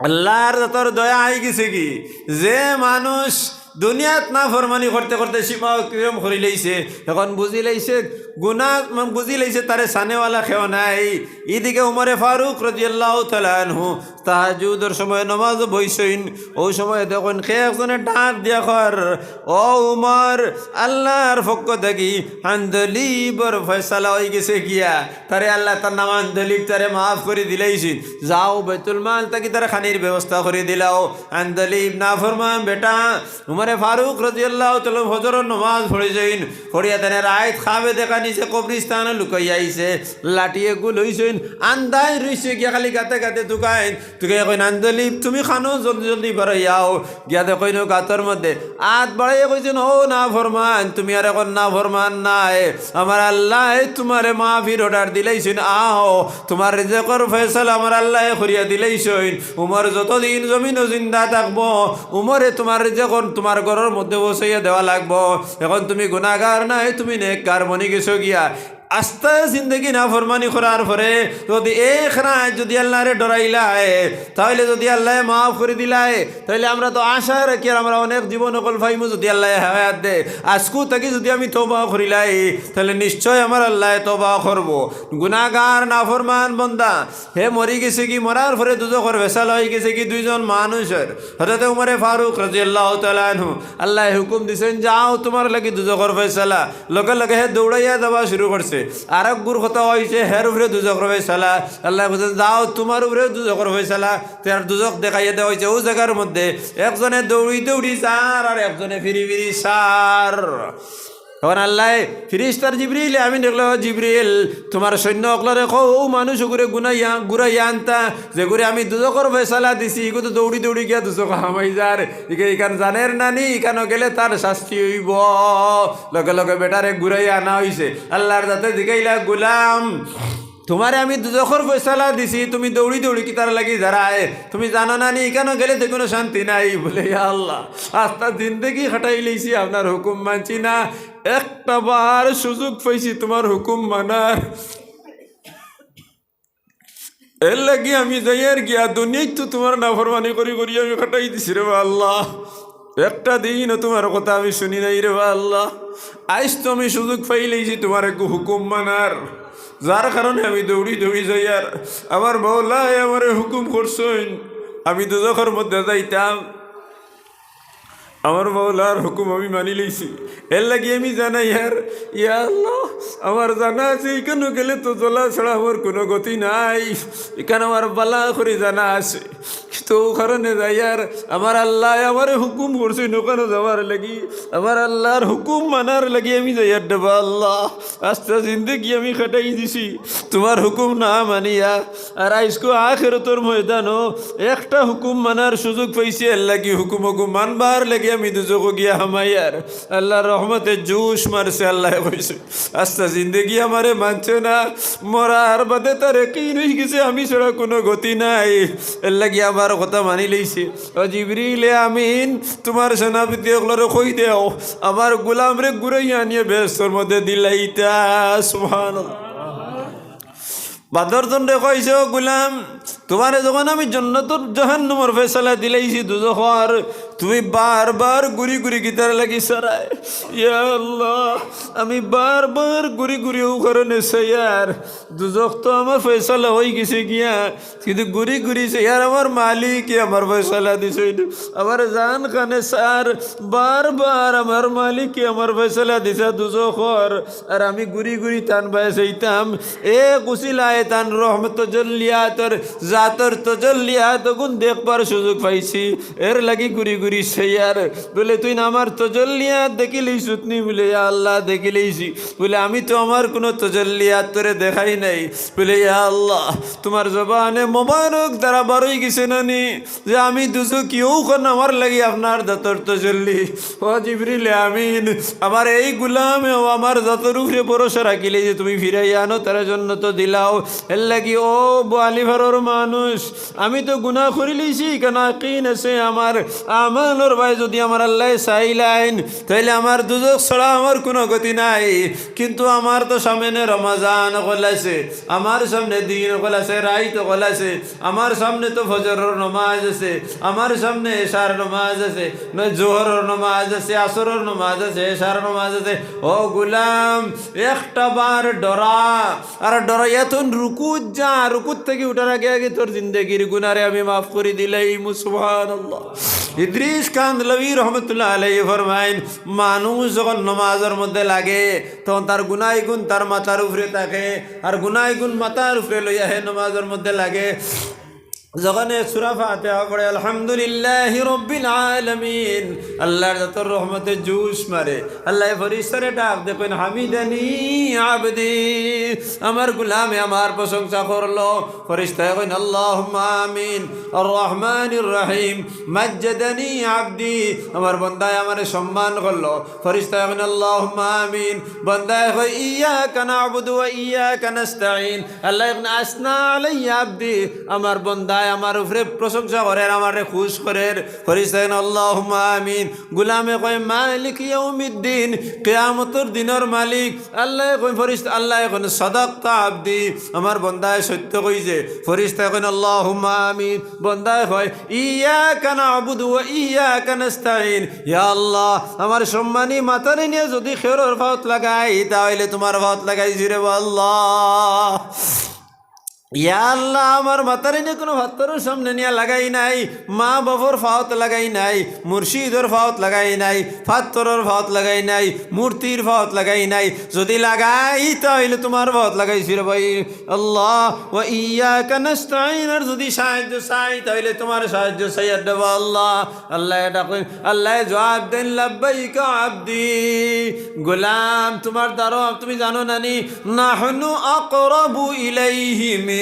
আল্লার জাতর দয়া আইগেছে কি, যে মানুষ দুনিয়াত নাফরমানি করতে করতে সীমা অতিক্রম করিলাইছে, অখন বুঝিলাইছে গুনা, বুঝিলাইছে তারে চানেওয়ালা কেউ নাই। ইদিকে উমরে ফারুক রাদিয়াল্লাহু তাআলা আনহু তাহাজ্জুদর সময় নমাজো বইছইন, অউ সময় দেখইন কে একজনে ডাক দিয়া কর, "ও উমর, আল্লার পক্ষ থাকি আন্দলিবর ফয়সালা অইগেছে গিয়া।" তারে আল্লায়, তার নাম আন্দলিব, তারে মাফ করি দিলাইছইন। যাও, বাইতুল মাল থাকি তার খানির ব্যবস্থা করি দিলাও। আন্দলিব নাফরমান বেটা। উমরে ফারুক রাদিয়াল্লাহু তাআলা ফজরর নমাজ পড়িছইন, পড়িয়া তানে রাইত খাবে দেখা নিছে, কবরিস্তানো লুকাইয়া আইছে, লাঠিয়ে গুল অইছইন, আন্দাইর রইছে গিয়া খালি গাতে গাতে তুকাইন। তুকাইয়া কইন, "আন্দলিব, তুমি কানো জলদি জলদি বারইয়া আও।" গিয়া দেখইন অউ গাতর মধ্যে আত বাড়াইয়া কইছইন, "ও নাফরমান, তুমি আর অখন নাফরমান নায়। আমার আল্লায় তুমারে মাফির অর্ডার দিলাইছইন, আও, তুমার রিজেকর ফয়সালা আমার আল্লায় করিয়া দিলাইছইন।" উমর যতদিন জমিনো জিন্দা থাকবো, উমরে তুমার রিজেকর তুমার ঘরর মধ্যে পৌঁছাইয়া দেওয়া লাগবো। অখন তুমি গুনাগার নায়, তুমি নেককার বনি গেছো গিয়া। আস্তা জিন্দেগি নাফরমানি করার পরে যদি এক রাইত যদি আল্লারে ডরাইলায়, তাইলে যদি আল্লায় মাফ করি দিলায়, তাইলে আমরা তো আশা রাখিয়ার আমরা অনেক জীবন অকল পাইমু যদি আল্লায় হায়াত দে। আইজকু থাকি যদি আমি তওবা করিলাই, তাইলে নিশ্চয় আমার আল্লায় তওবা করবো। গুনাগার নাফরমান বন্দা, হে মরি গেছে গি, মরার পরে দুজখর ফয়সালা অইগেছে গি দুইজন মানুষর। হযরতে উমরে ফারুক রাদিয়াল্লাহু তাআলা আনহু, আল্লায় হুকুম দিছইন, "যাও, তুমার লাগি দুজখর ফয়সালা।" লগে লগে হে দৌড়াইয়া যাওয়া শুরু করছে। আরক গুর কথা অইছে, হের উপরে দুজখর ফয়সালা। আল্লায় কইছইন, "যাও, তুমার উপরে দুজখর ফয়সালা।" তার দুজখ দেখাইয়া দেওয়া অইছে। অউ জাগার মধ্যে একজনে দৌড়ি দৌড়ি যার, আর একজনে ফিরি ফিরি সার। অখন আল্লায় ফিরিস্তার জিবরিল আমিন দেখলো, "জিবরিল, তুমার সৈন্য অকলরে কও, অউ মানুষ অগুরে গুনাইয়া, ঘুরাইয়া আনতা, যেগুরে আমি দুজখর ফয়সালা দিছি, ইগু তো দৌড়ি দৌড়ি গিয়া দুজখো হামাই যার, ইগে ইখান জানের না নি, ইখানো গেলে তার শাস্তি অইবো।" লগে লগে বেটারে ঘুরাইয়া আনা অইছে। আল্লার জাতে জিগাইলা, "গুলাম, তুমারে আমি দুজখর ফয়সালা দিছি, তুমি দৌড়ি দৌড়ি কিতার লাগি যারায়? তুমি জানো না নি, ইখানো গেলে তো কুনু শান্তি নাই।" বলে, "ইয়া আল্লাহ, আস্তা জিন্দেগি কাটাইলাইছি আপনার হুকুম মানছি না, একটা বার সুযোগ পাইছি তুমার হুকুম মানার, এরলাগি আমি যাইয়ার গিয়া দুনিয়াত তো তুমার নাফরমানি করি করি আমি কাটাই দিছি রে বা আল্লাহ, একটা দিনও তুমার কথা আমি শুনি নাই রে বা আল্লাহ। আইজ তো আমি সুযোগ পাইলাইছি তুমার এগু হুকুম মানার, যার কারণে আমি দৌড়ি দৌড়ি যাইয়ার। আমার মওলায় আমারে হুকুম করছইন, আমি দুজখর মধ্যে যাইতাম।" আমার মওলার হুকুম আমি মানিলাইছি, এরলাগি আমি জানাইয়ার, ইয়া আল্লাহ, আমার জানা আছে, ইখানো গেলে তো জ্বলা ছাড়া আমার কুনু গতি নাই, ইখান আমার বালা করি জানা আছে। তো অউ কারণে যাইয়ার, আমার আল্লায় আমারে হুকুম করছইন অখানো যাওয়ার লাগি, আমার আল্লার হুকুম মানার লাগি আমি যাইয়ার রে বা আল্লাহ। আস্তা জিন্দেগি আমি কাটাই দিছি তুমার হুকুম না মানিয়া, আর আইজকু আখেরাতর ময়দানো একটা হুকুম মানার সুযোগ পাইছি, এরলাগি হুকুম অগু মানবার লাগি আমি দুজখো গিয়া হামাইয়ার। আল্লার রহমতে জুশ মারছে, আল্লায় কইছে, "আস্তা জিন্দেগি আমারে মানছে না, মরার বাদে তার একিন অইগেছে আমি ছাড়া কুনু গতি নাই, এরলাগি আমার কথা মানিলাইছে।" ও জিবরিলে আমিন, তুমার সেনাপতি অকলরে কই দেও, আমার গুলামরে ঘুরাইয়া আনিয়া বেহেস্তর মধ্যে দিলাইতা। সুবহানাল্লাহ। বাদর জনরে কইছে, "ও গুলাম, তুমারে যখন আমি জন্নতর জাহান্নামর ফয়সালা দিলাইছি দুজখর, তুমি বারবার ঘুরি ঘুরি কিতার লাগি চারায়?" ইয়া আল্লাহ, আমি বারবার ঘুরি ঘুরি অউ কারণে চাইয়ার, দুজখ তো আমার ফয়সালা অইগেছে গিয়া, কিন্তু ঘুরি ঘুরি চাইয়ার আমার মালিকে আমার ফয়সালা দিছইন। আমার জান খানে চার, বারবার আমার মালিকে আমার ফয়সালা দিছা দুজখর, আর আমি ঘুরি ঘুরি তান বায় চাইতাম। এক উসিলায় তান রহমত তজল্লিয়াতর, জাতর তজল্লিয়াত অগুন দেখবার সুযোগ পাইছি, এরলাগি ঘুরি ঘুরি করিস ইয়ার। বলে, "তুই না আমার তজল্লিয়াত দেখিলিছস নি?" বলে, "ইয়া আল্লাহ, দেখিলিছি।" বলে, "আমি তো আমার কুনু তজল্লিয়াত তোরে দেখাই নাই।" বলে, "ইয়া আল্লাহ, তুমার জবানে মোবারক দ্বারা বারই গেছে না নি যে আমি দুজখি অখন আমার লাগি আপনার জাতর তজল্লি।" ও জিবরিল আমিন, আমার এই গুলামেও আমার জাতর উপরে ভরসা রাখিলে যে তুমি ফিরাই আনো, তারে জন্নত দিলাও। এর লাগি ও বোয়ালিফারর মানুষ, আমি তো গুনা করিলিছি, কেন ইয়াকিন আছে আমার আমলর বায় যদি আমার আল্লায় চাইলাইন, তাইলে আমার দুজখ ছাড়া আমার কুনু গতি নাই। কিন্তু আমার তো সামনে রমাজান অকল আছে, আমার সামনে দিন অকল আছে, রাইত অকল আছে, আমার সামনে তো ফজরর নমাজ আছে, আমার সামনে এশার নমাজ আছে, নয় জোহরর নমাজ আছে, আসরর নমাজ আছে, এশার নমাজ আছে। ও গুলাম, একটা বার ডরা, আর ডরাইয়া তুই রুকুত যা, রুকুত থাকি উঠার আগে আগে তোর জিন্দেগির গুনারে আমি মাফ করি দিলাইমু। সুবহানাল্লাহ। ইদ্রিস কান্দলভী রহমতুল্লাহ আলাইহি ফরমাইন, মানুষ যখন নমাজর মধ্যে লাগে, তখন তার গুনাইগুন তার মাথার উপরে থাকে, আর গুনাইগুন মাথার উপরে লইয়া হে নমাজর মধ্যে লাগে। যখন এ সূরা ফাতিহা পড়ে, "আলহামদুলিল্লাহি রাব্বিল আলামিন", আল্লাহর জাতর রহমতে জোশ মারে, আল্লায় ফিরিস্তারে ডাক দে কইন, "হামিদানি আবদি", আমার গুলামে আমার প্রশংসা করলো। ফিরিস্তায় কইন, "আল্লাহুম্মা আমিন।" আর রহমানির রহিম, "মাজ্জাদানি আবদি", আমার বন্দায় আমারে সম্মান করলো। ফিরিস্তায় কইন, "আল্লাহুম্মা আমিন।" বন্দায় কয়, "ইয়াকা না'বুদু ওয়া ইয়াকা নাস্তাইন।" আল্লায় কইন, "আসনা আলাইয়া আবদি", আমার বন্দায় আমার উপরে প্রশংসা করের, আমারে খুশ করের। ফিরিস্তায় কইন, "আল্লাহুম্মা আমিন।" গুলামে কয়, "মালিকি ইয়াউমিদ্দিন", কিয়ামতর দিনর মালিক। আল্লায় কইন, ফিরিস্তা, আল্লায় কইন, "সাদাকতা আবদি", আমার বন্দায় সত্য কইছে। ফিরিস্তায় কইন, "আল্লাহুম্মা আমিন।" বন্দায় কয়, "ইয়াকা না'বুদু ওয়া ইয়াকা নাস্তাইন।" ইয়া আল্লাহ, আমার সম্মানী মাতারে নিয়া যদি কেউরর পাওত লাগাই, তা অইলে তুমার পাওত লাগাইছি রে বা আল্লাহ। ইয়া আল্লাহ, আমার মাতারে নিয়া কুনু পাত্থরর সামনে নিয়া লাগাই নাই, মা বাফর পাওত লাগাই নাই, মুর্শিদর পাওত লাগাই নাই, পাত্থরর পাওত লাগাই নাই, মূর্তির পাওত লাগাই নাই। যদি লাগাই, তা অইলে তুমার পাওত লাগাইছি রে ভাই আল্লাহ। ওয়া ইয়াকা নাস্তাইন, আর যদি সাহায্য চাই, তা অইলে তুমার সাহায্য চাইয়ার রে বা আল্লাহ। আল্লায় ডাকইন, আল্লায় জবাব দেইন, "লাব্বাইকা আবদি", গোলাম, তুমার দ্বারো, তুমি জানো না নি, "নাহনু আকরাবু ইলাইহি মিন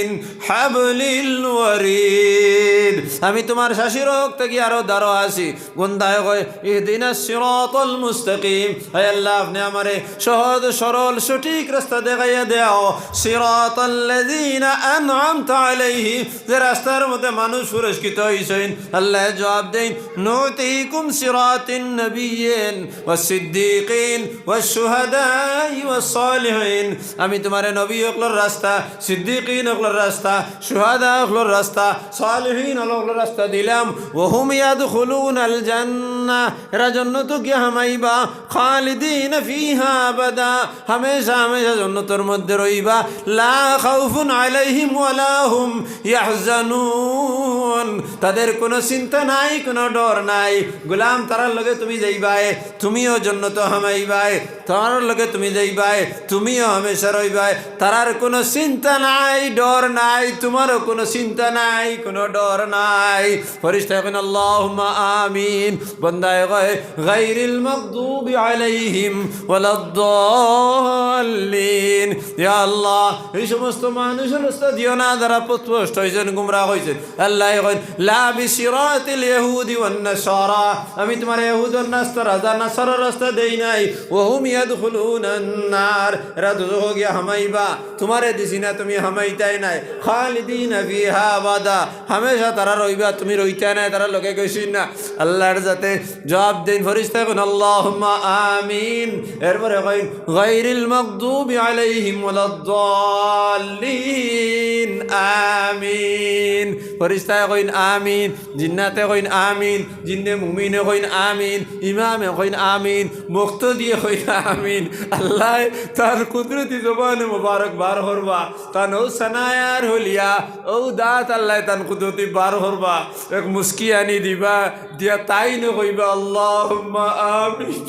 হাবলিল ওয়ারিদ", আমি তুমার শাশির হক থাকি আরো দ্বারো আছি। বন্দায় কয়, "ইহদিনাস সিরাতাল মুস্তাকিম", হে আল্লাহ, আপনে আমারে সহজ সরল সঠিক রাস্তা দেখাইয়া দেও। সিরাতাল্লাযিনা আনআমতা আলাইহিম, যে রাস্তার মধ্যে মানুষ পুরস্কৃত অইছইন। আল্লায় জবাব দেইন, "নুতিকুম সিরাতান নাবিয়্যিন ওয়াস সিদ্দিকিন ওয়াশ শুহাদাই ওয়াস সালিহিন", আমি তুমারে নবী অকলর রাস্তা, সিদ্দিকিন অকলর রাস্তা, শুহাদা অকলর রাস্তা, সালিহিন অকলর রাস্তা দিলাম। "ওয়া হুম ইয়াদখুলুনাল জান্নাহ", এরা জন্নতো গিয়া হামাইবা। "খালিদিনা ফিহা আবাদা", হামেশা হামেশা জন্নতর মধ্যে রইবা। "লা খাউফুন আলাইহিম ওয়া লা হুম ইয়াহজানুন", তাদের কুনু চিন্তা নাই, কুনু ডর নাই। গোলাম, তারার লগে তুমি যাইবায়, তুমিও জন্নতো হামাইবায়, তারার লগে তুমি যাইবায়, তুমিও হামেশা রইবায়। তারার কুনু চিন্তা নাই, ডর নাই, তুমারও কুনু চিন্তা নাই, কুনু ডর নাই। ফিরিস্তায় কইন, "আল্লাহুম্মা আমিন।" বন্দায় কয়, "গায়রিল মাগদুবি আলাইহিম ওয়ালাদ্দাল্লিন।" ইয়া আল্লাহ, এই সমস্ত মানুষর রাস্তা দিও না, যারা পথভ্রষ্ট অইছইন, গুমরাহ অইছইন। আল্লায় কইন, "লা বিসিরাতিল ইয়াহুদি ওয়ান নাসারা।" আমি তুমারে ইয়াহুদ আর নাসারা, যা নাসারার রাস্তা দেই নাই। "ওয়া হুম ইয়াদখুলুনান নার।" এরা দুজখো গিয়া হামাইবা। তুমারে দিছি না, তুমি হামাইতায় নায়। "খালিদিনা ফিহা আবাদা।" হামেশা তারা রইবা, তুমি রইতায় নায়, তারার লগে গেছইন না। আল্লাহর জাতে জবাব দেইন, ফিরিস্তায় কইন, "আল্লাহুম্মা আমিন।" এরপরে কইন, "গায়রিল মাগদুবি আলাইহিম ওয়ালাদ্দাল্লিন, আমিন।" ফিরিস্তায় কইন, "আমিন।" জিন্নাতে কইন, "আমিন।" জিন্নে মুমিনে কইন, "আমিন।" ইমামে কইন, "আমিন।" মুক্তাদিয়ে কইন, "আমিন।" আল্লায় তান কুদরতি জবানে মোবারক বার করবা, তান অউ সানায়ার হুলিয়া, অউ দাঁত আল্লায় তান কুদরতি বার করবা, এক মুস্কি আনি দিবা, দিয়া তাইনে কইবা, "আল্লাহুম্মা আমিন।"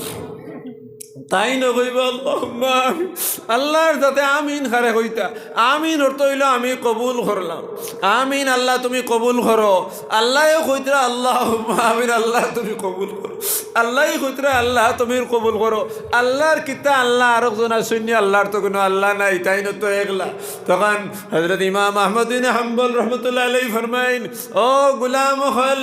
তাইন কইবা আল্লাহুম্মা আমিন। আল্লাহর যাতে আমিন কারে কইতা। আমিন অর্থ অইলো আমি কবুল করলাম। আমিন আল্লাহ তুমি কবুল করো। আল্লায়ও কইতরা আল্লাহুম্মা আমিন আল্লাহ তুমি কবুল করো। আল্লায় কইতরা আল্লাহ তুমি কবুল করো। আল্লাহর কিতা আল্লাহ আরক জন আছইন নি? আল্লাহর তো কুনু আল্লাহ নাই, তাইন তো একলা। তখন হযরত ইমাম আহমদ বিন হাম্বল রহমতুল্লাহ আলাইহি ফরমাইন, ও গুলাম অকল,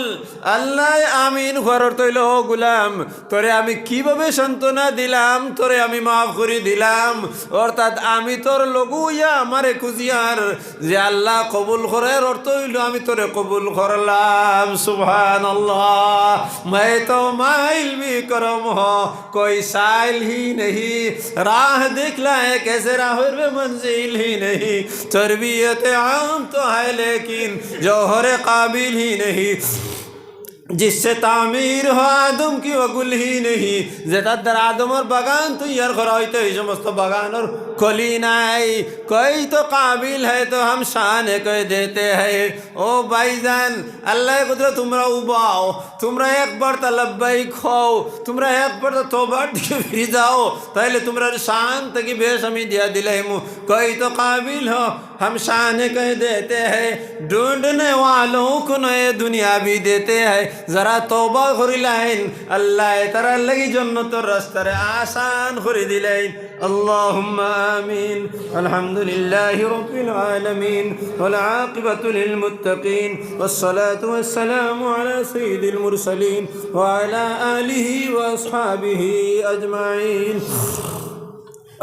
আল্লায় আমিন কওয়ার অর্থ অইলো, ও গুলাম, তোরে আমি কিভাবে সান্ত্বনা দিলাম, তোরে আমি মাফ করি দিলাম, অর্থাৎ আমি তোর লগু অইয়া আমারে খুজিয়ার যে আল্লাহ কবুল করের অর্থ অইলো আমি তোরে কবুল করলাম। সুবহানাল্লাহ। मैं तो माइल भी करम हो, कोई साइल ही नहीं, राह दिखलाए कैसे राह पे मंजिल ही नहीं, तरबियत आम तो है लेकिन जौहर काबिल ही नहीं, जिससे तामीर हो आदम की वो गुल ही नहीं, যেটার দ্বারা আদমর বাগান তৈয়ার করা অইতো, এই সমস্ত বাগানর কলি নাই। कोई तो काबिल है तो हम शान कह देते हैं। ও ভাইজান, আল্লায় কইতরা তুমরা উবাও, তুমরা একবার তা লব্বাইক কও, তুমরা একবার তা তওবার দিকে ফিরি যাও, তাইলে তুমরার শান থাকি বেশ আমি দিয়া দিলাইমু। कोई तो काबिल हो हम शान कह देते हैं, ढूंढने वालों को नए दुनिया भी देते हैं। যারা তওবা করিলাইন, আল্লায় তারার লাগি জন্নতর রাস্তারে আসান করি দিলাইন। اللهم آمين. الحمد لله رب العالمين، والعاقبة للمتقين، والصلاة والسلام على سيد المرسلين وعلى آله وأصحابه أجمعين.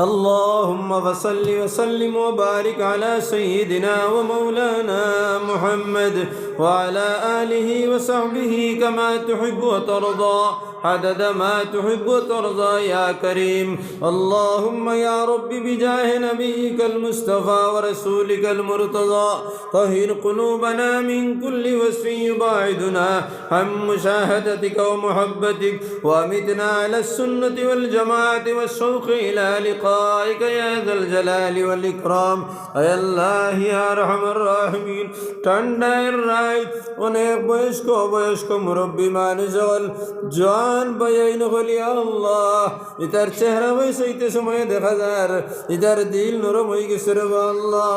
اللهم فصل وسلم وبارك على سيدنا ومولانا محمد وعلى آله وصحبه كما تحب وترضى، عدد ما تحب وترضى يا كريم. اللهم يا رب بجاه نبيك المصطفى ورسولك المرتضى، طهر قلوبنا من كل وصف يباعدنا عن مشاهدتك ومحبتك، وأمتنا على السنة والجماعة والشوق إلى لقائك يا ذا الجلال والإكرام. আয় আল্লাহ, ইয়া আরহামার রাহিমিন, ঠান্ডার রাইত, অনেক বয়স্ক, বয়স্ক মুরব্বী মানুষ অকল, জোয়ান ভাইয়াইন অকল, ইয়া আল্লাহ, ইতার চেহারা বায় চাইতে সময় দেখা যার, ইতার দিল নরম অইগেছে রে বা আল্লাহ।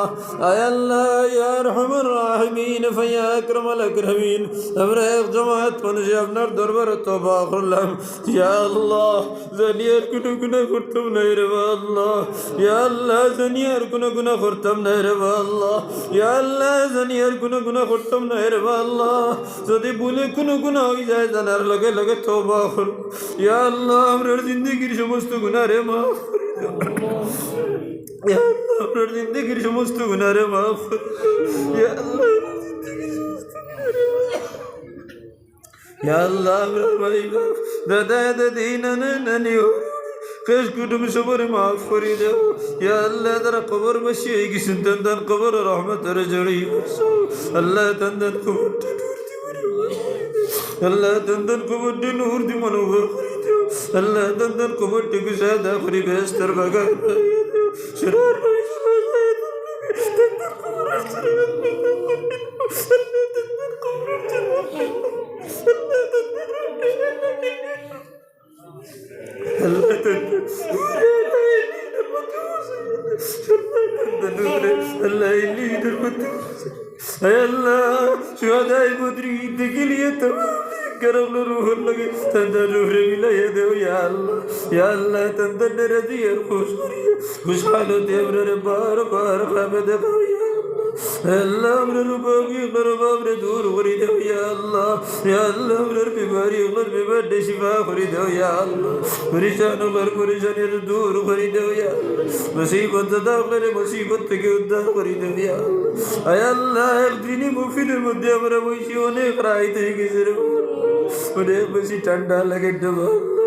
আয় আল্লাহ, ইয়া আরহামার রাহিমিন, ইয়া আকরামাল আকরামিন, আমরা এক জমাত মানুষে আপনার দরবারে তওবা করলাম। ইয়া আল্লাহ, জানি আর কুনু গুনাহ করতাম নায় রে বা আল্লাহ। ইয়া আল্লাহ, জানি আর কুনু গুনাহ করতাম নায় রে বা আল্লাহ। ইয়া আল্লাহ, জানি আর কুনু গুনাহ করতাম নায় রে বা আল্লাহ। যদি ভুলে কুনু গুনাহ অইযায়, জানার লগে লগে তওবা করমু। ইয়া আল্লাহ, আমরার জিন্দেগির সমস্ত গুনারে মাফ করি দেও। ইয়া আল্লাহ, আমরার জিন্দেগির সমস্ত গুনারে মাফ করি দেও। ইয়া আল্লাহ, আমরার জিন্দেগির সমস্ত গুনারে মাফ করি দেও। ইয়া আল্লাহ, আমরার ভাই বাপ, দাদা দাদি, নানা নানি, হউর হউরি, খেশ কুটুম সবরে মাফ করি দেও। ইয়া আল্লাহ, যারা কবরবাসী অইগেছইন, তান কবরো রহমতর ঝড়ি বর্ষাও। আল্লাহ, তান কবরটা নূর দি ভরি দেও। আল্লাহ, তান কবরটা নূর দি মুনাওয়ার করি দেও। আল্লাহ, তান কবরটা সাদা করি বেহেশতর বাগান বানাই দেও। আয় আল্লাহ, শুহাদায়ে বদরিন দেখিলিয়া তামাম নেককার অকলর রুহর লগে তানতার রুহরে মিলাইয়া দেও, ইয়া আল্লাহ। ইয়া আল্লাহ, তানতারে রাজি আর খুশ করিয়া, খুশ হালতে আমরারে বারবার খাবে দেখাও, ইয়া আল্লাহ। আল্লাহ, আমরার অভাবি, আমরার অভাবরে দূর করি দেও, ইয়া আল্লাহ। ইয়া আল্লাহ, আমরার বেমারি, আমরার বেমাররে শিফা করি দেও, ইয়া আল্লাহ। পেরেশান অকলর পেরেশানিরে দূর করি দেও, ইয়া আল্লাহ। মুসিবত জদা অকলরে মুসিবত থাকি উদ্ধার করি দেও, ইয়া আল্লাহ। আয় আল্লাহ, এক দিনি মহফিলর মধ্যে আমরা বইছি, অনেক রাইত অইগেছে রে বা আল্লাহ। অনেক বেশি ঠান্ডা লাগে রে বা আল্লাহ।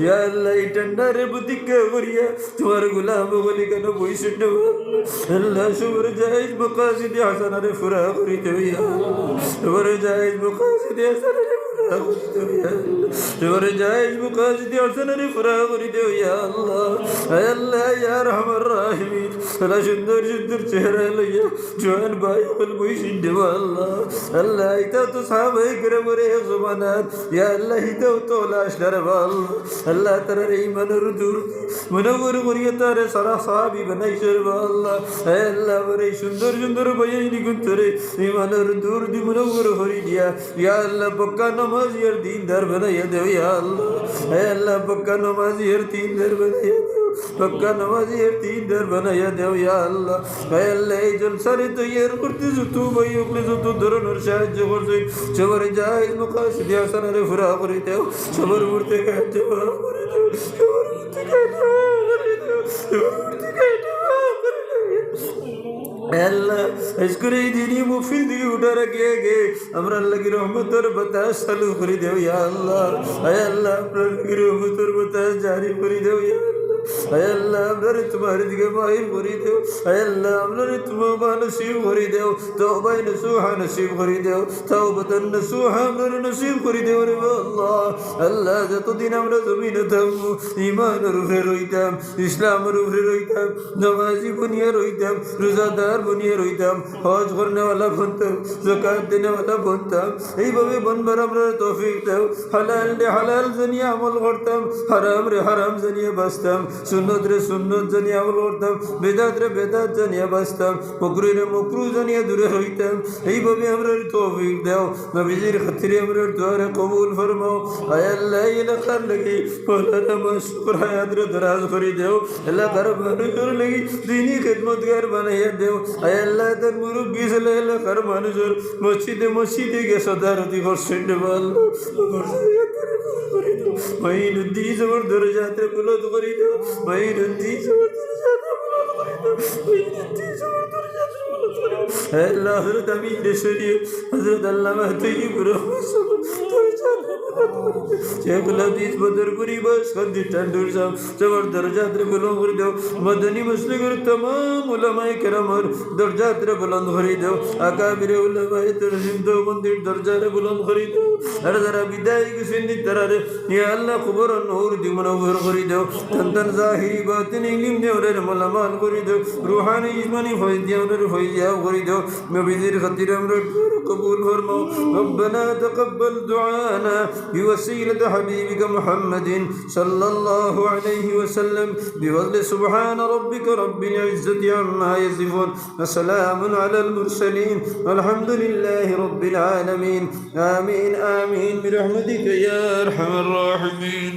ইয়া আল্লাহ, ই ঠান্ডারে প্রতিজ্ঞা করিয়া তুমার গোলাম অকল ইখানো বইছইন রে বা আল্লাহ। আল্লাহ, সবর জায়েজ মাকাসিদে হাসানারে পুরা করি দেও, ইয়া আল্লাহ। সবর জায়েজ মাকাসিদে হাসানারে পুরা পুরা করি দেও, ইয়া আল্লাহ। সবর জায়েজ মুকাসিদে হাসানারে পুরা করি দেও, ইয়া আল্লাহ। আয় আল্লাহ, ইয়া আরহামার রাহিমিন, তারা সুন্দর সুন্দর চেহারা লইয়া জোয়ান ভাই অকল বইছইন রে বা আল্লাহ। আল্লাহ, ইতাও তো সাহাবায়ে কেরামর এক জমানার, ইয়া আল্লাহ, ইতাও তো লাশ না রে বা আল্লাহ। আল্লাহ, তারার ইমানর নূর দি মুনাওয়ার করিয়া তারারে সারা সাহাবি বানাইছো রে বা আল্লাহ। হে আল্লাহ, আমার এই সুন্দর সুন্দর ভাইয়াইন ইগুনতরে ইমানর নূর দি মুনাওয়ার করি দিয়া, ইয়া আল্লাহ, পাক্কা নামাজি আর দিনদার বানাইয়া দেও, ইয়া আল্লাহ। হে আল্লাহ, পাক্কা নামাজি আর দিনদার বানাইয়া দেও, পাক্কা নামাজি আর দিনদার বানাইয়া দেও, ইয়া আল্লাহ। হে আল্লাহ, এই জলসারে তৈয়ার করতে যত ভাই অকলে যত ধরনর সাহায্য করছইন, সবর জায়েজ মুকাসিদে হাসানারে পুরা করি দেও, সবর মুর্তেকাত মাফ করি দেও, সবর মুর্তেকাত মাফ করি দেও, সবর মুর্তেকাত মাফ করি দেও। হে আল্লাহ, আজকের এই দিনই মহফিল থাকি উঠার আগে আগে আমরার লাগি রহমতর বাতাস চালু করি দেও, ইয়া আল্লাহ। হে আল্লাহ, আমরার লাগি রহমতর বাতাস জারি করি দেও, ইয়া আল্লাহ। হে আল্লাহ, আমরারে তুমার দিকে মাইল করি দেও। হে আল্লাহ, আমরারে তুমার নসিব করি দেও। তওবায়ে নসুহা নসিব করি দেও। তওবাতান নসুহা আমরারে নসিব করি দেও রে আল্লাহ। আল্লাহ, যতদিন আমরা জমিনো থাকমু, ইমানর উপরে রইতাম, ইসলামর উপরে রইতাম, নামাজি বনিয়া রইতাম, রোজাদার বনিয়া রইতাম, হজ করনেওয়ালা বনতাম, যাকাত দেনেওয়ালা বনতাম। এইভাবে বনবার আমরারে তৌফিক দেও। হালালরে হালাল জানিয়া আমল করতাম, হারামরে হারাম জানিয়া বাঁচতাম, সুন্নতরে সুন্নত জানিয়া আমল করতাম, বেদাতরে বেদাত জানিয়া বাঁচতাম, মকরুহরে মকরুহ জানিয়া দূরে রইতাম। এইভাবে আমরারে তৌফিক দেও। নবীজির খাতিরে আমরার দোয়ারে কবুল ফরমাও। আয় আল্লাহ, এই এলাকার লাগি মৌলানা মাসুকর হায়াতরে দরাজ করি দেও। এলাকার মানুষর লাগি দিনি খেদমতগার বানাইয়া দেও। আয় আল্লাহ, তার মুরব্বি ছেলে এলাকার মানুষর মসজিদে মসজিদে গিয়া সদারতি করছইন রে বা আল্লাহ। মঈনুদ্দিন সাবর দরজাতরে বুলন্দ করি দেও। মঈনুদ্দিন সাবর দরজাতরে বুলন্দ করি দেও। মঈনুদ্দিন সাবর দরজাতরে বুলন্দ করি দেও। হে আল্লাহ, হযরত আমিরে শরীয়ত, হযরত আল্লামা তৈয়বুর রহমান সাবর দরজাতরে বুলন্দ করি দেও। শেখুল হাদিস বদরপুরি বাসকান্দি টান্ডুর সাব, সবর দরজাতরে বুলন্দ করি দেও। মদনী মুসলিমের তামাম উলামায়ে কেরামর দরজাতরে বুলন্দ করি দেও। আকাবিরে উলামায়ে তাজিম দেওবন্দির দরজারে বুলন্দ করি দেও। আর যারা বিদায় গেছইন নি তারারে, ইয়া আল্লাহ, কবরর নূর দি মুনাওয়ার করি দেও। তান তান জাহিরি বাতিনি ইলিম দি আমরারে মালামাল করি দেও। রুহানি জিসমানি ফয়েজ দি আমরারে ফয়েজিয়াব করি দেও। নবীজির খাতিরে আমরার দোয়া কবুল ফরমাও। ربنا تقبل دعاءنا بوسيلة حبيبك محمد صلى الله عليه وسلم بفضل سبحان ربك رب العزة عما يصفون وسلام على المرسلين والحمد لله رب العالمين. آمين، آمين، برحمتك يا أرحم الراحمين.